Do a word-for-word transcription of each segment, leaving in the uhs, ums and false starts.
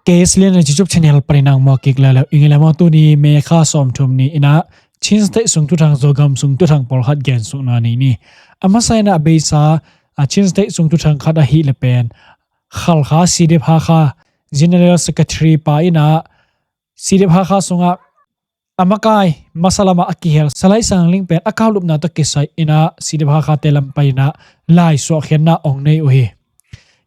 K S Lian na YouTube channel panin ang muak kik leleu ing e le maw. Tuni May kha sawmthum ni inah Chin State sung thuthang, Zogam sung thuthang pawlkhat gen sukna nei ni. A masa inah a beisa a Chin State sung thuthang khat ahih le pen Khalkha C D F Hakha General Secretary pa inah C D F Hakha sungah a makai masa lamah a kihel Salai Sang Ling pen a kaplupna tawh kisai inah C D F Hakha te lam panin ah laisuahkhiatna ong nei uh hi.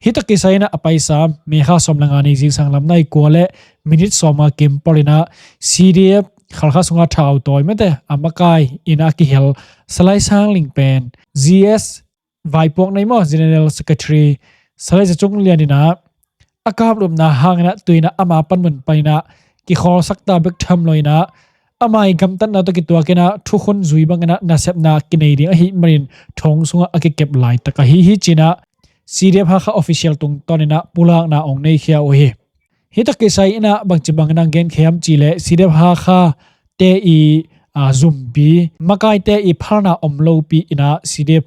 Hih tawh kisai inah a paisa May kha sawm le nga ni zingsang lam nai kua le minit sawmnga kim pawl inah C D F Khalkha sunga thautawi mate a makai inah a kihel Salai Sang Ling pen G S vaipuak nei maw, General Secretary Salai Za Cung Lian inah a kaplupna hang inah tu inah ama panmun panin ah kikhawlsak ta bek tham lo inah ama ii gamtatna tawh kituak inah thukhun zui bang inah nasepna kinei ding ahih manin thong sungah a kikep laitak ahi hi ci inah C D F Hakha official tungtawn inah pulakna ong neikhia uh hi. Hih tawh kisai inah bangci bangin ang genkhia hiam cih leh C D F Hakha te ii zumpi, makaite ii phalna om lopi inah C D F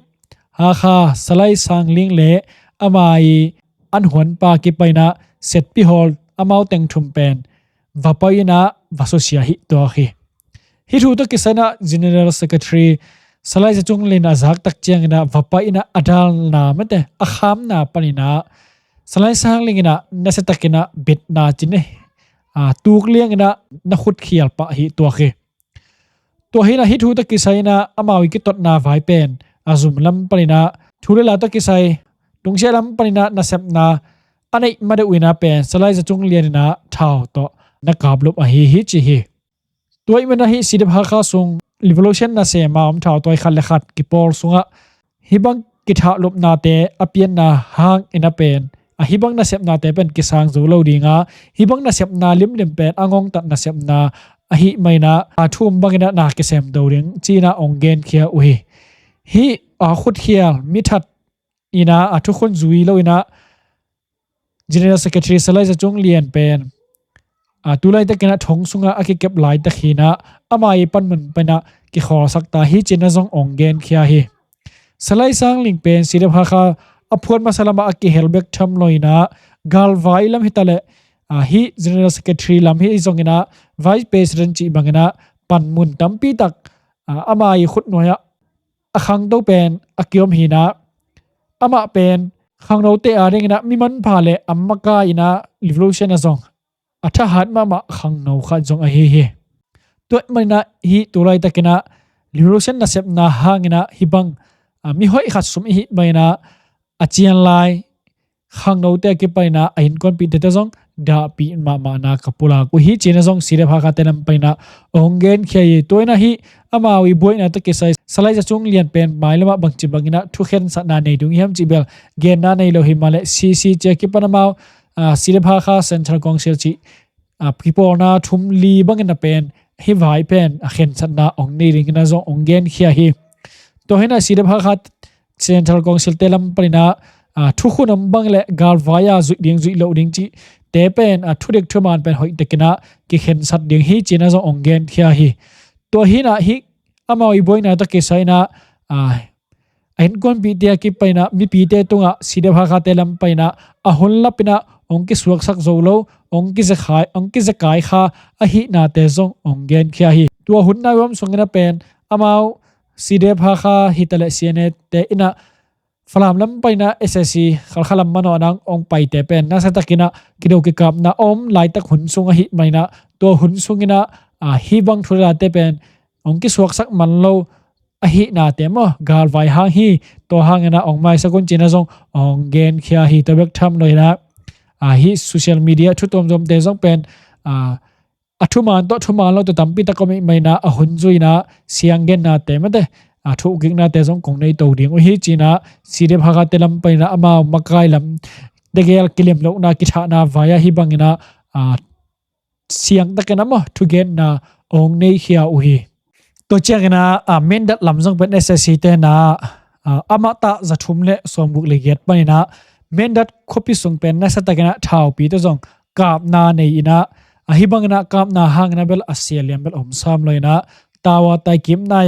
Hakha Salai Sang Ling le ama ii an huanpa kipai inah setpi hawl amau teng thum pen va pai inah va susia hi tuak hi. Hih thu tawh kisai inah General Secretary Salai Za Cung Lian a zak tak ciang inah va pai inah a dalna mate a khamna panin ah Salai Sang Ling inah nasiatakin ah bitna ci ni, tuk liang inah na khutkhial pah hi tuak hi. Tua hi inah hih thu tawh kisai inah amau ii kitotna vai pen a zum lam panin ah thu le la tawh kisai tungsiah lam panin ah nasepna a neih ma deuh inah pen Salai Za Cung Lian inah thau tawh na kaplup ahi hi ci hi. Tua ahih manin ah hih C D F Hakha sung revolution nasem a om thautawi khat le khat kipawl sungah hih bang kithahlupnate a pianna hang inah pen a hih bang nasepnate pen kisang zo lo ding a, hih bang nasepna limlim pen a ngongtat nasepna ahih manin ah a thu um bang inah na kisem do ding ci inah ong genkhia uh hi. Hih a khutkhial mithat inah a thukhun zui lo inah General Secretary Salai Za Cung Lian pen a tu laitakin ah thong sungah a kikep laitak hi inah ama ii panmun panin ah kikhawlsak ta hi ci inah zong ong genkhia hi. Salai Sang Ling pen C D F Hakha a phuan masa lamah a kihel bek tham lo inah galvai lam hi ta leh hih General Secretary lam hi zong inah Vice President cih bang inah panmun tampi tak ama ii khutnuai ah a khangto pen a kiom hi inah amah pen khangnote a ding inah mi manpha le a makai inah revolution ah zong a thahat mahmah khangno khat zong ahi hi. Tua ahih manin ah hih tu laitakin ah revolution nasepna hang inah hih bang mihoih khat sum i hih bang inah a cianlai khangnote a kipan inah a innkuanpihte tawh zong dahpih mahmahna ka pulak uh hi ci inah zong C D F Hakha te lam panin ah ong genkhia hi. Tua inah hih amau ii buaina tawh kisai Salai Za Cung Lian pen mailamah bangci bangin ah thukhensatna nei ding hiam cih bel genna nei lo hi mah leh C C ci a kipan amau C D F Hakha Central Council cih kipawlna thum li bangin ah pen hih vai pen a khensatna ong nei ding inah zong ong genkhia hi. Tua hi inah C D F Hakha Central Council te lam panin ah thukhun om bang le galvai a zuih ding zuih loh ding cihte pen a thudik thuman pen hoihtakin ah kikhensat ding hi ci inah zong ong genkhia hi. Tua hi inah hih amau ii buaina tawh kisai inah a innkuanpihte a kipan inah mipite tungah C D F Hakha te lam panin ah a hun lap inah ong kisuaksak zo lo, ong kizekai, ong kizekai kha ahihnate zong ong genkhia hi. Tua hun nai huam sung inah pen amau C D F Hakha hi ta leh C N A te inah Falam lam panin ah S A C Khalkha lam manawh nang ong paite pen nasiatakin ah kido kikapna om laitak hun sung ahih manin ah tua hun sung inah hih bang thu le late pen ong kisuaksak man lo ahihnate maw, galvai hang hi, tua hang inah ong maisak un ci inah zong ong genkhia hi. Tua bek tham lo inah hih social media thu tuamtuamte zong pen a thuman tawh thuman lo tawh tampi tak om ahih manin ah a hun zui inah siang gennate mate a thukiknate zong kong nei to ding uh hi ci inah C D F Hakha te lam panin ah amau makai lam tegel kilemlohna kithahna vai ah hih bangin ah siangtakin ah maw thugenna ong neikhia uh hi. Tua ciangin ah Mindat lam zong pen S A C te inah amah tah za thum le sawmguk le giat panin ah Mindat khuapi sung pen nasiatakin ah thaupite zong kapna nei inah hih bangin ah kapna hang inah bel a sia lian bel om sam lo inah tawa taikimna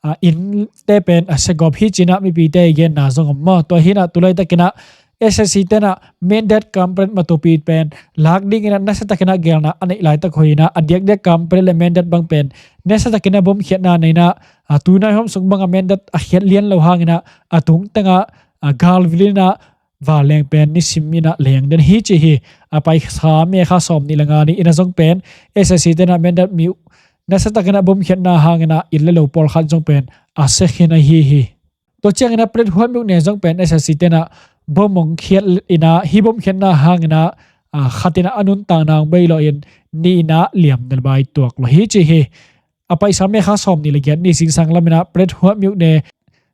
a innte pen a siagawp hi ci inah mipite ii genna zong om maw. Tua hi inah tu laitakin ah SAC tenah Mindat Kanpetlet matupi pen lak dinginah nasiatakinah gelna a neih laitak hoihinah a diakdiak Kanpetlet le Mindat bang pen nasiatakinah bomkhiatna neinah a tunai hom sung bangah Mindat a khiat lian lo hanginah a tungtangah a galvilinah vanleng pen nisim inah leng den hi ci hi. A paisa May kha sawm nih le nga ni inah zong pen SAC tenah Mindat mi uh nasiatakinah bomkhiatna hanginah inn le lo pawlkhat zong pen a sekhin ahi hi. Tua cianginah Plethuat mi uh ne zong pen SAC tenah bom hong khiat inah hi bomkhiatna hanginah a khatinah a nuntakna hong bei lawh in ni inah liamna bai tuak lawh hi ci hi. A paisa May kha sawm nih le giat ni zingsang laminah Plethuat mi uh ne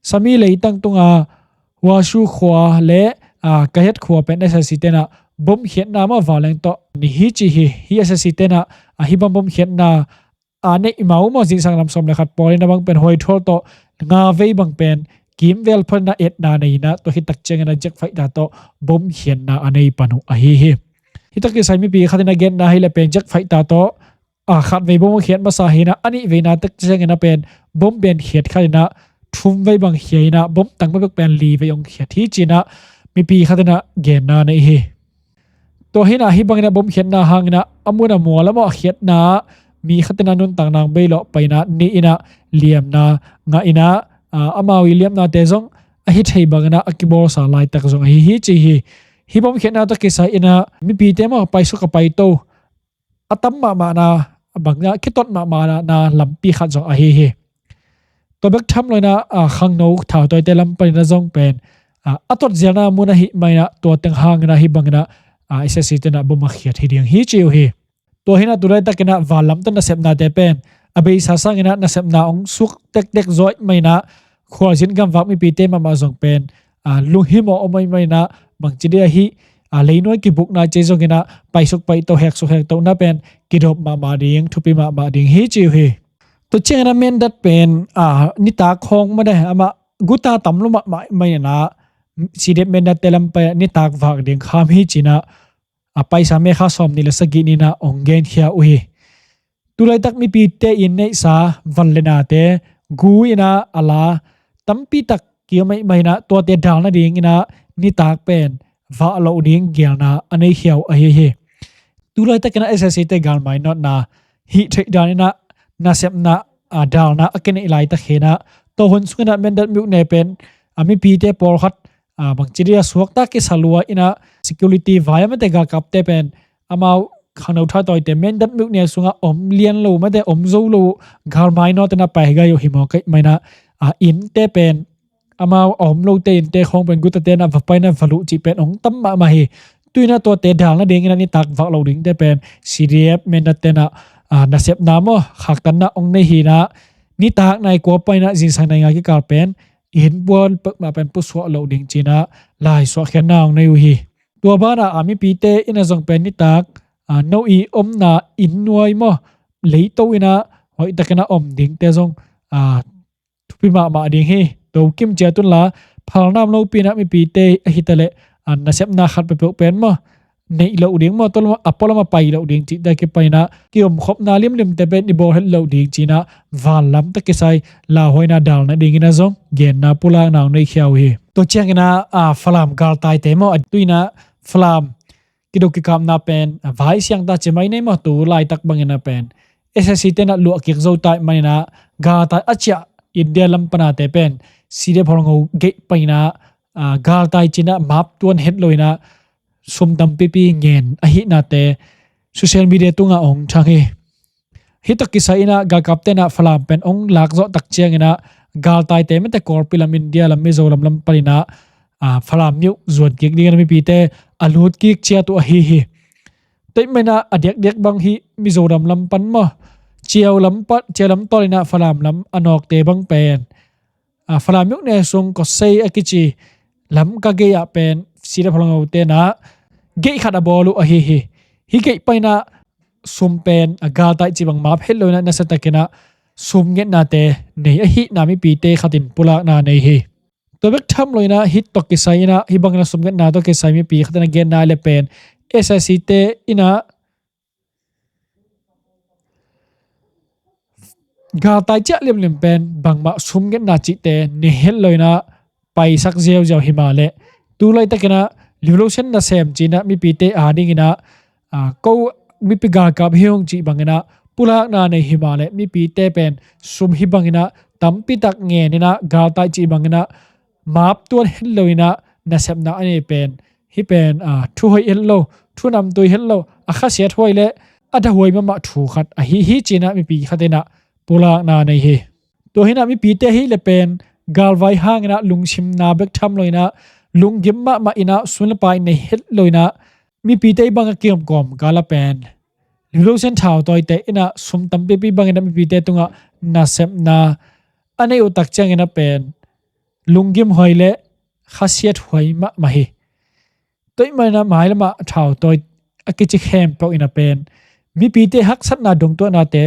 Sami leitang tunga Huashu khua le a Kahet khua pen SAC tenah bomkhiatna mah vanleng tawh ni hi ci hi. Hi SAC tenah a hi bang bomkhiatna a neih mau maw zingsang lam sawm le khat pawl inah bang pen huaithual tawh nga vei bang pen kimvel phoninah etna neinah tua khit tak cianginah jet fighter tawh bomkhiatna a nei pan uh ahi hi. Hi tak kisai mipi khatinah genna hi le pen jet fighter tawh a khat vei bom khiat masa hinah a nih veina tak cianginah pen bom pen khiat khatinah thum vei bang khia inah bom tang bek pen li vei hong khiat hi cinah mipi khatinah genna nei hi. Tua hinah hi banginah bomkhiatna hanginah a munah mual amah a khiatna mi khatinah nuntakna hong bei lawh painah ni inah liamna ngah inah amau i liamnate zong a hi thei banginah a kibawlsa laitak zong ahi hi ci hi. Hi bomkhiatna tawh kisai inah mipite maw paisuk a paito a tam mahmahna bangah kitot mahmahna lampi khat zong ahi hi. Tua bek tham loinah a khangno thautawite lam paninah zong pen a tot zialna mun ahih maninah tua teng hanginah hi banginah a SAC tenah bom a khiat hi ding hi ci uh hi. Tua hinah tu laitakinah vanlam tawh nasepnate pen a beisa sanginah nasepna hong suk tektek zawih maninah khualzin gamvak mipite mahmah zong pen a lunghimawh om ahi maninah bangci dih ahi a leinuai kibukna cei zonginah paisuk paito heksuk hektohna pen kidop mahmah ding thupi mahmah ding hi ci uh hi. Tua cianginah Mindat pen a nitak khawng made amah guta tam lo mahmah maninah CDF Mindat te lam pai nitak vak ding kham hi cinah a paisa May kha sawm nih le sagih ninah hong genkhia uh hi. Tu laitak mipite in neihsa van le nate gu inah a la tampi tak kiom ahi maninah tuate dal nadinginah nitak pen vah loh ding gelna a neikhia uh ahi hi. Tu laitakinah SAC te galmai nawtna hih theih daninah nasepna a dalna a kineih laitak hinah tua hun sunginah Mindat mi uh ne pen a mipite pawlkhat a bangci dih a suakta kisa lua inah security vai a mate galkapte pen amau khangno thautawite Mindat mi uh ne sungah om lian lo mate om zo lo galmai nawt inah pai gai uh hi mawk ahi maninah a innte pen amau a om lote innte khawng pen guta tenah va painah va luh cih pen hong tam mahmah hi. Tu inah tuate dal nadinginah nitak vak loh dingte pen CDF Mindat tenah a nasepna maw khaktanna hong nei hinah nitak nai kua painah zingsang nai nga kikal pen inn puan peuhmah pen pusuah loh ding cinah laisuahkhiatna hong nei uh hi. Tua banah a mipite inah zong pen nitak a no i omna inn nuai maw leito inah hoihtakinah om dingte zong a thupi mahmah ding hi. Tokim ciat unla phalnam lopi inah mipite ahi taleh a nasepna khat peuhpeuh pen maw neih loh ding maw a pualam a pai loh ding cihte kipaninah kiomkhopna limlimte pen i bawl het loh ding cinah vanlam tawh kisai lauhuaina dal nadinginah zong genna pulakna hong neikhia uh hi. Tua cianginah a Falam galtaite maw a tu inah Falam kido kikapna pen a vai siangta ci mai nei maw tu laitak banginah pen SAC tenah luah kik zo tai maninah galtai a ciah India lam panate pen CDF Holngo geih painah a galtai cinah map tuan het loinah sum tampipi ngen ahihnate social media tungah hong thang hi. Hih tawh kisai inah galkap tenah Falam pen hong lak zawh tak cianginah galtaite mate Kawlpi lam India lam Mizoram lam paninah a Falam mi uh zuan kik dingin a mipite a lut kik ciat uh ahi hi. Teih maninah a diakdiak bang hih Mizoram lam pan maw Ciau lam pan Ciau lam tawlinah Falam lam a nawkte bang pen a Falam mi uh ne sung Kawsei a kici Lamka gei ah pen CDF Holngo tenah gei khat a bawl uh ahi hi. Hih gei painah sum pen a galtai cih bang map het loinah nasiatakinah sum ngetnate nei ahihna mipite khatin pulakna nei hi. Tua bek tham loinah hih tawh kisai inah hih banginah sum ngetna tawh kisai mipi khatinah genna le pen SAC te inah galtai ciah liamliam pen bangmah sum ngetna cihte nei het loinah paisak ziauziau hi mah leh tu laitakinah Liu lo sen nasem cinah mipite a dinginah, a, ko mipi galkap hi hong cih banginah pulakna nei hi mah le mipite pen sum hi banginah tampitak ngeninah galtai cih banginah map tuan het loinah nasepna a nei pen hih pen, a, thu hoih het lo, thu namtui het lo, a khasiat huai le a da huai mahmah thu khat ahi hi cinah mipi khatinah pulakna nei hi. Tua hinah mipite hih le pen galvai hanginah lungsimna bek tham loinah lunggim mahmah inah sun le pai nei het loinah mipite i bangah kiomkawm kala pen liu lo sen thautawite inah sum tampipi banginah mipite tungah nasepna a nei uh tak cianginah pen lunggim huai le khasiat huai mahmah hi. Tua ih manah mailamah thautawi a kici khempeuh inah pen mipite haksatna dongtuahnate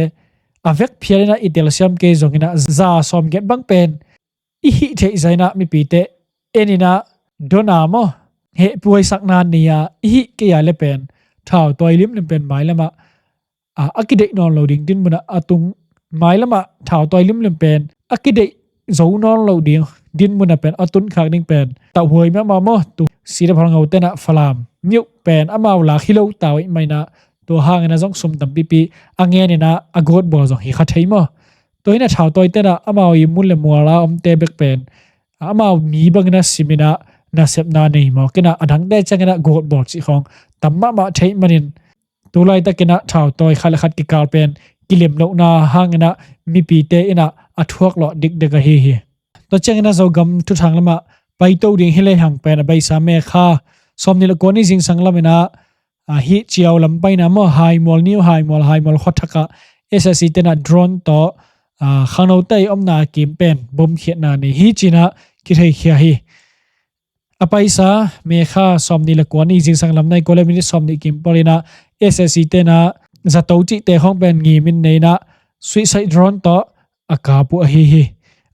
a vekphial inah i telsiam kei zonginah za sawmgiat bang pen i hih theih zainah mipite eninah dona maw, hehpuaisakna nei-a i hih kei a le pen thautawi limlim pen mailamah, a, a kideih nawn lo ding dinmunah a tung, mailamah thautawi limlim pen a kideih zo nawn lo ding dinmunah pen a tunkhak ding pen tauhuai mahmah maw. Tu sida phalngo tenah Falam miuh pen amau lak hi lo tau ih mainah tua hangin a zong sum tampipi a ngeninah a gawtbawl zong hi kha thei maw. Tua hinah thautawi tenah amau i mun le muala omte bek pen amau mi bangin a siminah nasepna nei mawkinah a dangte cianginah gawtbawl cih khawng tam mahmah theih manin tulaitakinah thautawi khat le khat kikal pen kilemlohna hanginah mipite inah a thuak lawh dikdek ahi hi. Tua cianginah Zogam thuthang lamah paito ding hi leihang pen a beisa May kha sawmnih le kua ni zingsang laminah, a, hih ciau lam paina maw, Haimual niu, Haimual, Haimual khuathakah S S C tenah drone tawh, a, khangnote i omna a kim pen bomkhiatna nei hi cinah kitheikhia hi. A paisa May kha sawmnih le kua ni zingsang lam nai kua le minit sawmnih kim pawl inah S S C tenah zato cihte khawng pen ngimin neinah suicide drone tawh a kap uh ahi hi.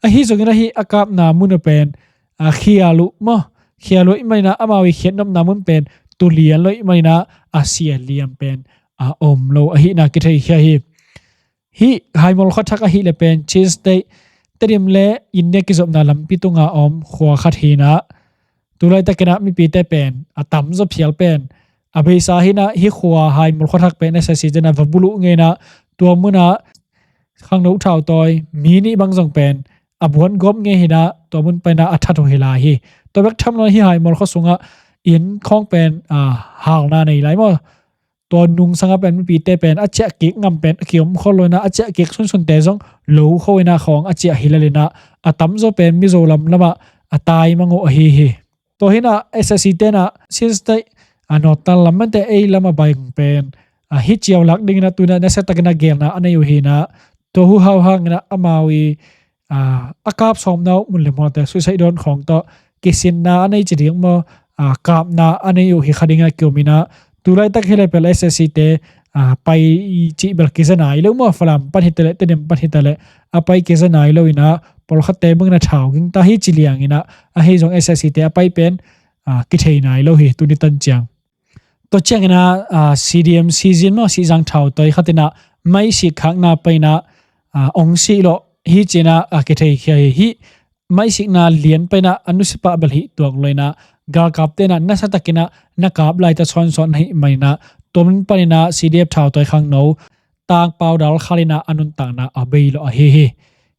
Ahi zongin ahi a kapna mun uh pen a khial uh maw, khial uh ih maninah amau i khiatnopna mun pen tulian lo ih maninah a sia liam pen a om lo ahihna kitheikhia hi. Hih Haimual khuathak ahih le pen Chin State, Tedim le India kizopna lampi tunga om khua khat hinah tulaitakinah mipite pen a tamzaw phial pen a beisa hinah hih khua Haimual khuathak pen S S C tenah va buluh ngeinah tua munah khangno thautawi mi nih bang zong pen a buan gawp ngei hinah tua mun penah a that uh hi lai hi. Tua bek tham lo hih Haimual khua sungah inn khawng pen, a, halna nei lai maw. Tua nungsangah pen mipite pen a ciah kik ngam pen a kiom khol lo inah a ciah kik sunsunte zong lo kho inah khawng a ciah hi lalinah a tamzaw pen Mizoram lamah a tai mang uh ahi hi. Tua hinah S S C tenah Chin State, a, Northern lam mante ei lamah baing pen, a, hih ciau lak dinginah tunah nasiatakinah gelna a nei uh hinah tua huhau hanginah amau i, a, a kap sawmna uh mun le mualte suicide drone khawng tawh kisinna a nei ci ding maw, a, kapna a nei uh hi kha dingah kiuminah tulaitak hi le pel S S C te, a, pai cih bel kiza nai lo maw, Falam pan hi taleh Tedim pan hi taleh a pai kiza nai lo inah pawlkhatte bangin a thau gingta hi ci lianginah ahi zong S S C te a pai pen, a, kithei nai lo hi tuni tan ciang. Tua cianginah, a, C D M Sizin maw, Sizang thautawi khatinah mai sikkhakna painah, a, ong sih lawh hi cinah, a, kitheikhia hi. Hih mai sikna lian painah a nusia pah bel hih tuak lo inah galkap tenah nasiatakinah na kap laita sawnsawn ahih maninah tua mun paninah C D F thautawi khangno Tang Paudal khalinah a nuntakna a bei lawh ahi hi.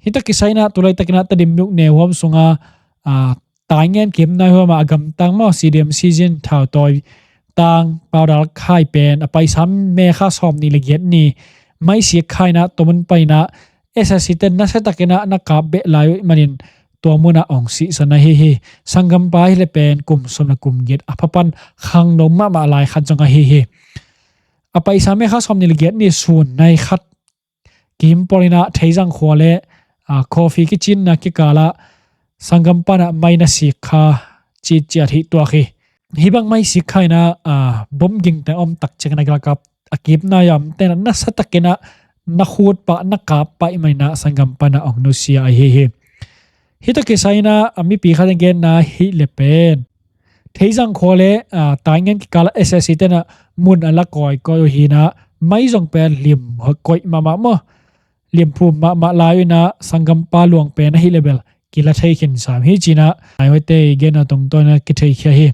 Hih tak kisai inah tulaitakinah Tedim miuh neuhuam sunga, a, Taingen kipna huamah a gamtang maw, C D M Sizin thautawi Tang Paudal khai pen a paisa May kha sawmnih le giat ni mai sik khainah tua mun painah S S C ten nasiatakinah na kap beh lai uh ih manin tua munah ong sihsan ahi hi. Sanggampa hi le pen kum sawm le kum giat a phapan khangno mahmah lai khat zong ahi hi. A paisa May kha sawmnih le giat ni sun nai khat kim pawl inah Theizang khua le, a, Coffee kicinna kikalah sanggam panah mai na sik kha citciat hih tuak hi. Hih bang mai sik kha inah, a, bom gingteng om tak ciangin a galkap a kipna yam tenah nasiatakinah na khut pah na kap pah ih maninah sanggam panah ong nusia ahi hi. Hih tak kisai inah a mipi khat in genna hih le pen Theizang khua le, a, Taingen kikalah S S C tenah mun a la kawikawi uh hinah mai zong pen lim koih mahmah maw, lim phum mahmah lai uh inah sanggampa luang pen ahi le bel kila thei khin sam hi cinah naihuaite i genna tungtawn inah kitheikhia hi.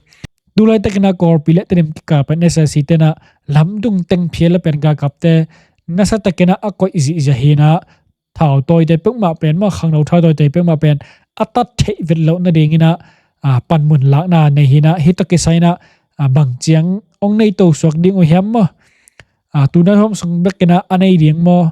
Tulaitak inah Kawlpi le Tedim kikal pen SAC tenah lamdung teng phial le pen galkapte nasatakin ah a koih zihziah hi inah, thautawite peuhmah pen maw, khangno thautawite peuhmah pen a tat theih vet loh nading inah, a, panmun lakna nei hi inah, hih tawh kisai inah, a, bang ciang hong nei tosuak ding uh hiam maw? A, tunai huam sung bek inah a nei ding maw?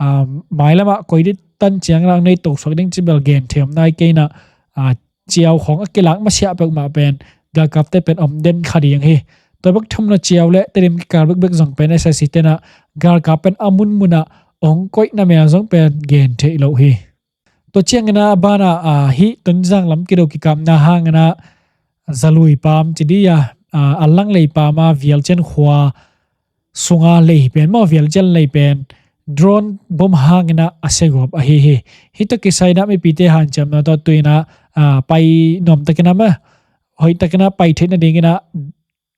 A, mailamah koi dih tan ciang inah hong nei tosuak ding ci bel gen thei om nai kei inah, a, ciau khawng a kilak masiah peuhmah pen galkapte pen om den kha ding hi. Tua bek thumna ciau le Tedim kikal bekbek zong pen SAC tenah galkap pen a munmunah hong koihna mel zong pen gen theih loh hi. Tua ciangin ah a banah, a, hih Tonzang lam kido kikapna hangin ah Zalui pam ci dih a, a, a Langlei pam a Vialcian khua sunga lei pen maw, Vialcian lei pen drone bom hangin ah a siagawp ahi hi. Hih tawh kisai inah mipite hanciamna tawh tu inah, a, pai nuamtakin ah maw, hoihtakin ah pai theih nadingin ah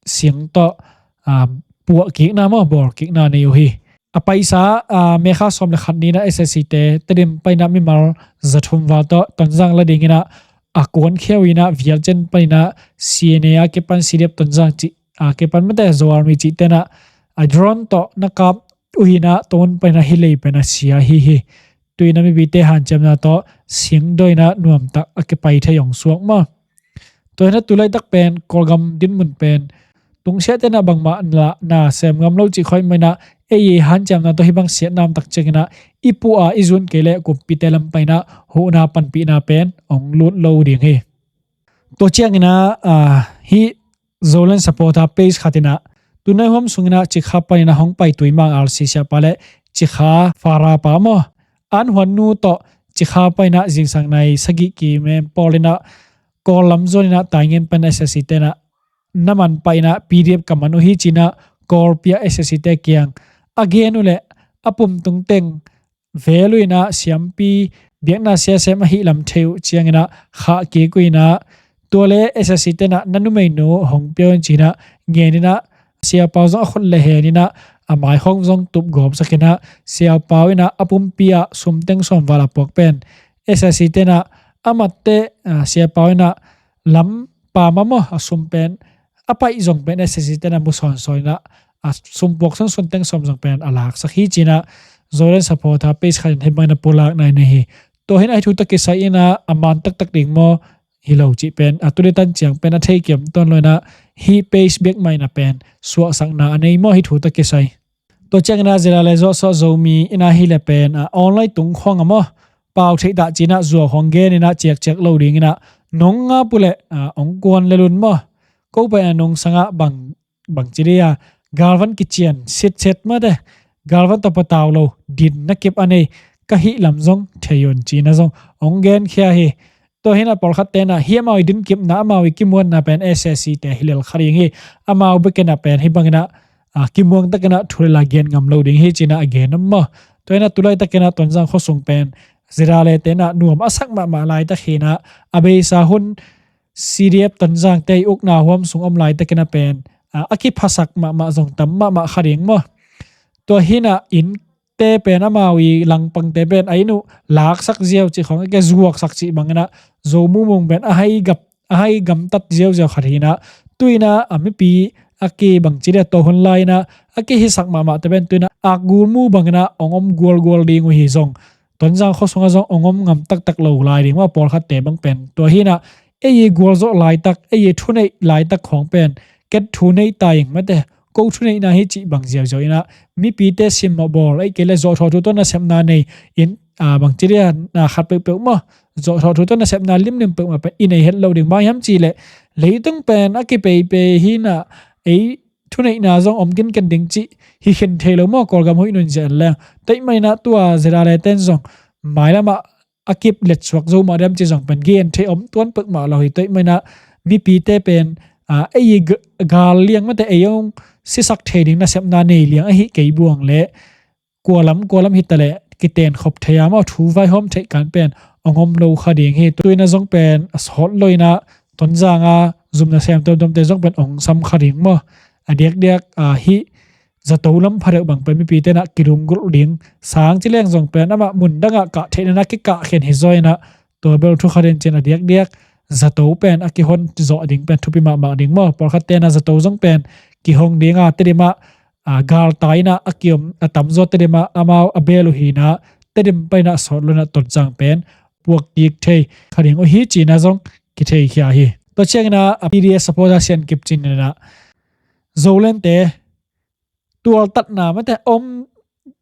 sing tawh, a, puah kikna maw, bawl kikna nei uh hi. A paisa, a, May kha sawm le khat ni inah SAC te Tedim pai inah mimal zathum val tawh Tonzang la dingin ah a kuankhia uh inah Vialcian pan inah CNA a kipan CDF Tonzang cih, a, kipan mate Zomi cih tenah a drone tawh na kap uh inah tua mun pan inah hih lei pen a sia hi hi. Tu inah mipite hanciamna tawh singdaw inah nuamtak a kipai thei hong suak maw? Tua hi inah tulaitak pen Kawlgam dinmun pen tungsiah tenah bangmah na sem ngam lo cih khawng mah inah, ei i hanciamna tawh hih bang siatna om tak ciangin ah i puah a i zun kei leh kumpite lam pan inah huhna panpihna pen hong lut lo ding hi. Tua ciangin ah, a, hih Zoland Supporter page khat inah tunai huam sungin ah Cikha pan inah hong pai Tuimang RC siapa le Cikha Fara pa maw, An Huan Nu tawh Cikha pan inah zingsang nai sagih kim pawl inah Kawl lam zuan inah Taingen pan SAC tenah na man pah inah PDF ka man uh hi ci inah Kawlpi a SAC te kiang a gen uh leh a pumtung teng vel uh inah siampi biakna siasem ahi lam thei uh ciangin ah khah kik uh inah, tua le SAC tenah na numeinu hong pia un ci inah ngen inah siapa uh zong a khut le hen inah a maikhawng zong tup gawpsak inah siapa uh inah a pumpi ah sum teng sawm val a puak pen SAC tenah a matte, a, siapa uh inah lam pam a maw, a sum pen a paih zong pen SAC tenah mu sawnsawn inah a sum puak sunsun teng sawm zong pen a laksak hi ci inah Zoland Supporter page khat in hih bangin a pulakna nei hi. Tua hi inah hih thu tawh kisai inah a man taktak ding maw, hi lo cih pen a tu le tan ciang pen a thei kiam tuan lo inah hih page bek mah inah pen suahsakna a nei maw, hih thu tawh kisai. Tua ciangin ah zila le zawhsawh Zomi inah hi le pen, a, online tung khawng a maw, pau theih tah ci inah zuau khawng gen inah ciakciak lo ding inah nong ngap uh leh, a, hong kuan lel un maw. Ko pai a nong sangah bang, bang ci dih a, galvan kician sitset mate, galvan tawh patau lo din na kip a nei ka hih lam zong thei un ci inah zong hong genkhia hi. Tua hi inah pawlkhat tenah hih amau i dinkipna, amau i kimuanna pen SAC te hi lel kha ding hi. Amau bek inah pen hih bangin ah, a, kimuang takin ah thu le la gen ngam lo ding hi ci inah a gen om maw. Tua hi inah tulaitak inah Tonzang khuasung pen zila le tenah nuam a sak mahmah laitak hi inah a beisa hun CDF Tonzang te i ukna huam sung om laitakin ah pen, a, a kiphasak mahmah zong tam mahmah kha ding maw. Tua hi inah inn te pen amau i langpangte pen a inn uh laksak ziau cih khawng, a ke zuaksak cih bangin ah Zo mumung pen a hai gap, a hai gamtat ziauziau khat hi inah tu inah a mipi a ke bang ci dih a, tua hun lai inah a ke hisak mahmahte pen tu inah akgul mu bangin ah hong om gualgual ding uh hi zong, Tonzang khuasung ah zong hong om ngam taktak lo lai ding maw, pawlkhatte bang pen. Tua hi inah ei i gualzawh laitak, ei i thuneih laitak khawng pen ken thuneih ta ing mate, ko thuneihna hi cih bang ziauziau inah mipite simmawh bawl, ei kei le zawhthawh thu tawh nasepna nei in, a, bang ci dih a, na khat peuhpeuh maw, zawhthawh thu tawh nasepna limlim peuhmah pen i nei het lo ding. Bang hiam cih leh leitung pen a kipeipei hi inah ei thuneihna zong om kinken ding cih hi khin thei lo maw, Kawlgam huih nun zia en leng. Tua ahih man inah tua zila le ten zong mailamah a kip letsuak zo mah diam cih zong pen gen thei om tuan peuhmah lo hi. Tua ahih man inah mipite pen, a, ei i g-, gal liang mate, ei hong sisak thei ding nasepna nei liang ahi kei buang leh kua lam kua lam hi ta leh kitenkhop thei a maw, thu vaihawm theih kan pen hong om lo kha ding hi. Tu inah zong pen a sawt lo inah Tonzang a zum nasem tuamtuamte zong pen hong sam kha ding maw. A diakdiak, a, hih zato lam pha deuh bang pen mipite inah kilunggulh ding, sang ci leng zong pen amah mun dangah kah theihna inah kikah khen hi zaw inah tua bel thu khat in ci inah a diakdiak zato pen a kihon zawh ding pen thupi mahmah ding maw. Pawlkhat tena zato zong pen kihong dinga Tedim ah, a, galtai inah a kiom a tamzaw Tedim ah amau a bel uh hinah Tedim painah sawt lo inah Tonzang pen puak kik thei kha ding uh hi cina zong kitheikhia hi. Tua cianginah a P D F supporter Sian Kip Cin inah Zolente tualtatna mate om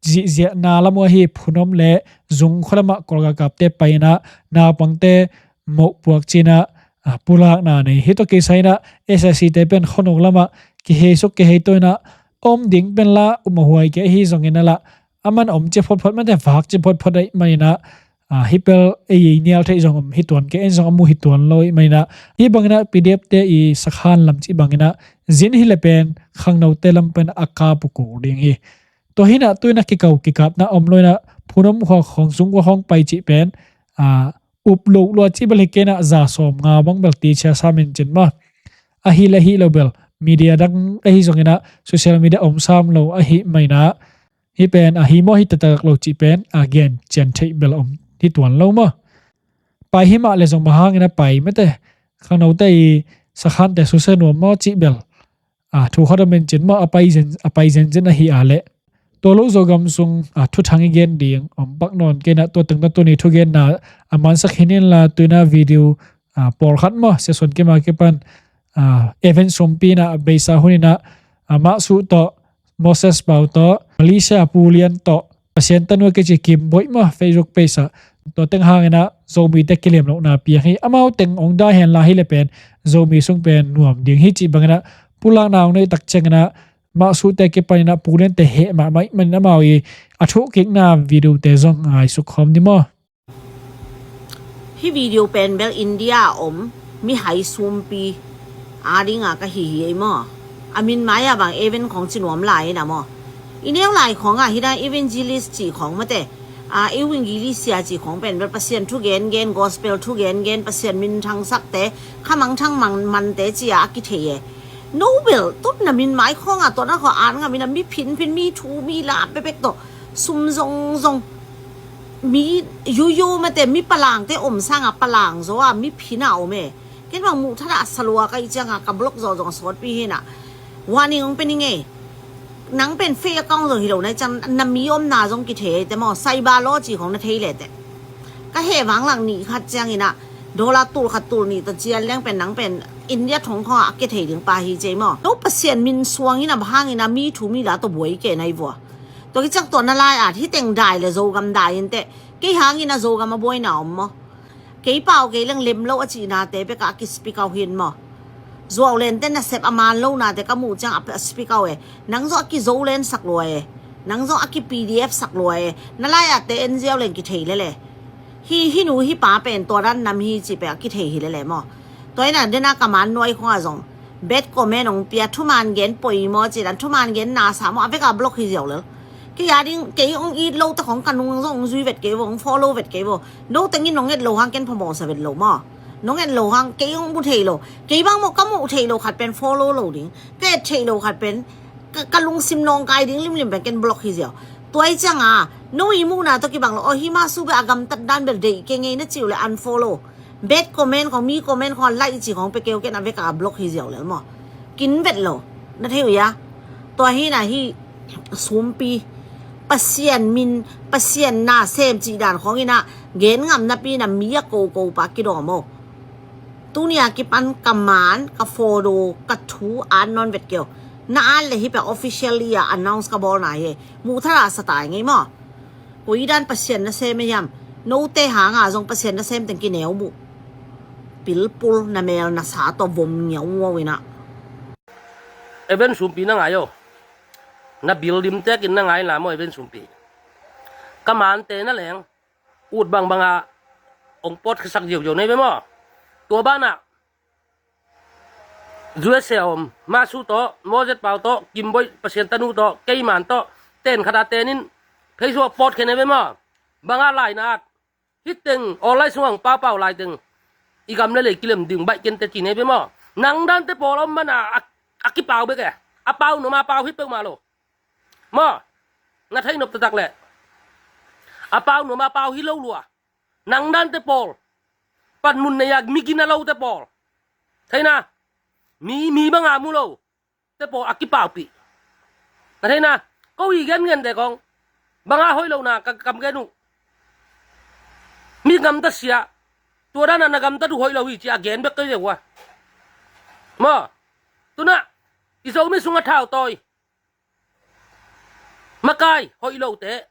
zihziahna lam uh ahi Phunom le Zung khualamah Kawlgakapte painah naupangte mohpuak cinah, a, pulakna nei hi. Tua kisa inah S S C te pen khonuk lamah kiheisuk kihei to inah om ding penla um a huai kei ahi zongin a lah a man om cia photphot mate vak cia photphot ahi maninah, a, hih pel ei nial theih zong om hi tuan kei, en zong a mu hi tuan lo ahi maninah hih banginah P D F te i sakhan lam cih banginah zin hi le pen khangnote lam pen a kap uh kul ding hi. Tua hinah tu inah kikau kikapna om lo inah Phunom khua khawng Zung khua khawng pai cih pen, a, up loh lua cih bel hi kei inah za sawm nga bang bel ti cia sam in cin maw. Ahi le hi lo bel media dang ahi zonginah social media om sam lo ahi maninah hih pen ahi maw hi taktak lo cih pen a gen cian theih bel om hi tuan lo maw. Pai hi mah le zong bang hangin a pai mate khangnote i sakhante susia nuam maw cih bel, a, thu khat om in cin maw a pai zen, a pai zenzen ahi a leh tua lo Zogam sung, a, thuthang i gen ding om pak nawn kei inah tua tengna tuni thugenna a mansak hi ninla tu inah video, a, pawlkhat maw Sia Suan Kim a kipan, a, Evan Sumpi inah a beisa hun inah, a, Mah Suh tawh Moses Pau tawh Malaysia Pu Lian tawh Pasian tanu a kici Kim Boih maw Facebook page ah tua teng hanginah Zomite kilem lohna piang hi. Amau teng ong dai henla hi le pen Zomi sung pen nuam ding hi cih banginah pulakna ong nei tak cianginah Mah Suhte kipaninah Pu Liante heh mahmah ih manin amau i a thuhkikna videote zong ngaisuk khawm ni maw. Hih video pen bel India a om mihai Sumpi a dinga ka hi hi ei maw. A min mai-ah bang Evan khawng ci nuam lai inah maw. I neu lai khawngah hih dan evangelist cih khawng mate, a, evangelist sia cih khawng pen bel Pasian thu gengen, gospel thu gengen, Pasian minthang sakte, khamangthang mang mante ci-a a kithei e. No bel tutna min mai khawngah tuanna khawng an ngam inah mi phinphin, mi thu mi la bekbek tawh sum zongzong, mi yuyu mate, mi palangte om sanga palang zaw a mi phin a om e. Ken bang muh thadah salua ka ih cianga ka block zawh zong a sawtpi hinah warning ong pe ning e. Nang pen fake account zong hi lo na ih ciang na mi omna zong kithei eite maw. Cyber law ci khong na thei leh teh. Ka heh vanglang nih khat cianginah dollar tul khat tul nih tawh cian leng pen nang pen India thong khongah a kithei ding pa hi cei maw. No Pasian min suangin a bang hangin a mi thu mi la tawh buai kei na i vua. Tua kiciak tua na lai-at hih teng dai le Zogam dai inteh. Kei hangin a Zogam a buaina om maw. Kei pau kei leng lem lo a cihnate bekah a kispikau hin maw. Zuau lente nasep a man lonate ka muh ciang a spikau e. Nang zong a kizo len sak lua e. Nang zong a ki P D F sak lua e. Na lai-atte en ziau leng kithei lele. Hi, hi nu hi pa pen tua dan nam hi cih pen a kithei hi lele maw. Tua ina dena ka man nuai khongah zong bad comment ong pia, thuman gen poimaw ci dan, thuman gen nasa maw, a veka block hi ziau lel. Kei a ding, kei ong it lo te khong ka nung zong ong zui vet kei vo, ong follow vet kei vo. No tengin nong et lo hang ken phamawh sa vet lo maw. Nong et lo hang kei ong mu thei lo. Kei bang maw ka muh thei lo khat pen follow lo ding. Ka et thei lo khat pen ka, ka lungsim nawngkai ding limlim pen ken block hi ziau. Tua i cianga no i muhna tawh kibang lo. Aw hi mah su beh a gamtat dan bel deih kei ngei na ciu le unfollow. Bad comment khong, mi comment khong a like ci khong pe keu ken a veka block hi ziau lel maw. Kin vet lo. Na thei uh ia. Tua hi na hi Sumpi. Pasian min, Pasian na sem cih dan khong ina gen ngam napi na mi a koko pa kidawm aw. Tunia kipan ka man, ka photo, ka thu an nawn vet keu. Na an le hi pia officially a announce ka bawlna hi. Muh thara sa tai ngei maw. Koi dan Pasian na sem e hiam. Note hanga zong Pasian na sem teng kineu buh. Pilpul na mel na sa tawh vom ngiau ngau ina. Even Sumpi na ngai aw. Na bil dim tekin na ngai la maw Even Sumpi. Ka mante na leng ut bangbanga ong pawt khiasak ziauziau nei ve maw. Tua banah U S A om Masu tawh, Moses Pau tawh, Kimboih Pasian tanu tawh, keiman tawh ten khata tenin Facebook pawt khia nei ve maw. Banga laina at hih teng online sungah ong paupau lai teng i gam le lei kilem ding baih kente ci nei ve maw. Nang dante pawl om mana a, a kipau bek e. A pau numa pau hi peuhmah lo. Maw, na thei nop taktak leh a pau nuam a pau hi lo lua. Nang dante pawl Panmun nei a mi gina lote pawl, theina, mi, mi banga mu lo te pawl a kipaupih. Na theina, ko i gengente kong banga hoih lohna ka kam gen uh. Mi gamta sia, tua dana na gamta tu hoih lo hi ci a gen bek kei ve ua. Maw, tuna i Zomi sunga thautawi makai hoih lote,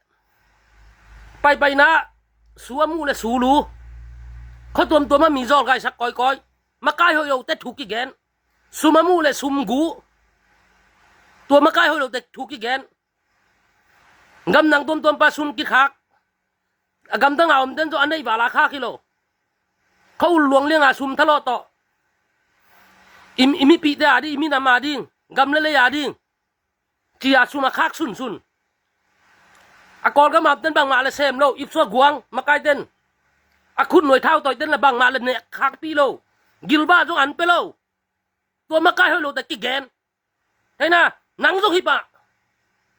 paipaina, su a muh le su lu, khua tuamtuama mi zawlgaisak kawikawi, makai hoih lote thu kigen, sum a muh le sum gu, tua makai hoih lote thu kigen, gamdang tuamtuampa sum kikhak, a gamdanga omten tawh a neih vala khak hi lo. Khua ul luang lianga sum thalawh tawh i, i mipihte a ding, i minam a ding, gam le lei a ding, cia sum a khak sunsun. A Kawlgam a omten bangmah le sem lo, ipsuak guang makaiten, a khutnuai thautawiten la bangmah le nek khakpih lo. Gilbah zong an pia lo. Tua makai hoih lote kigen. Theina, nang zong hi pah.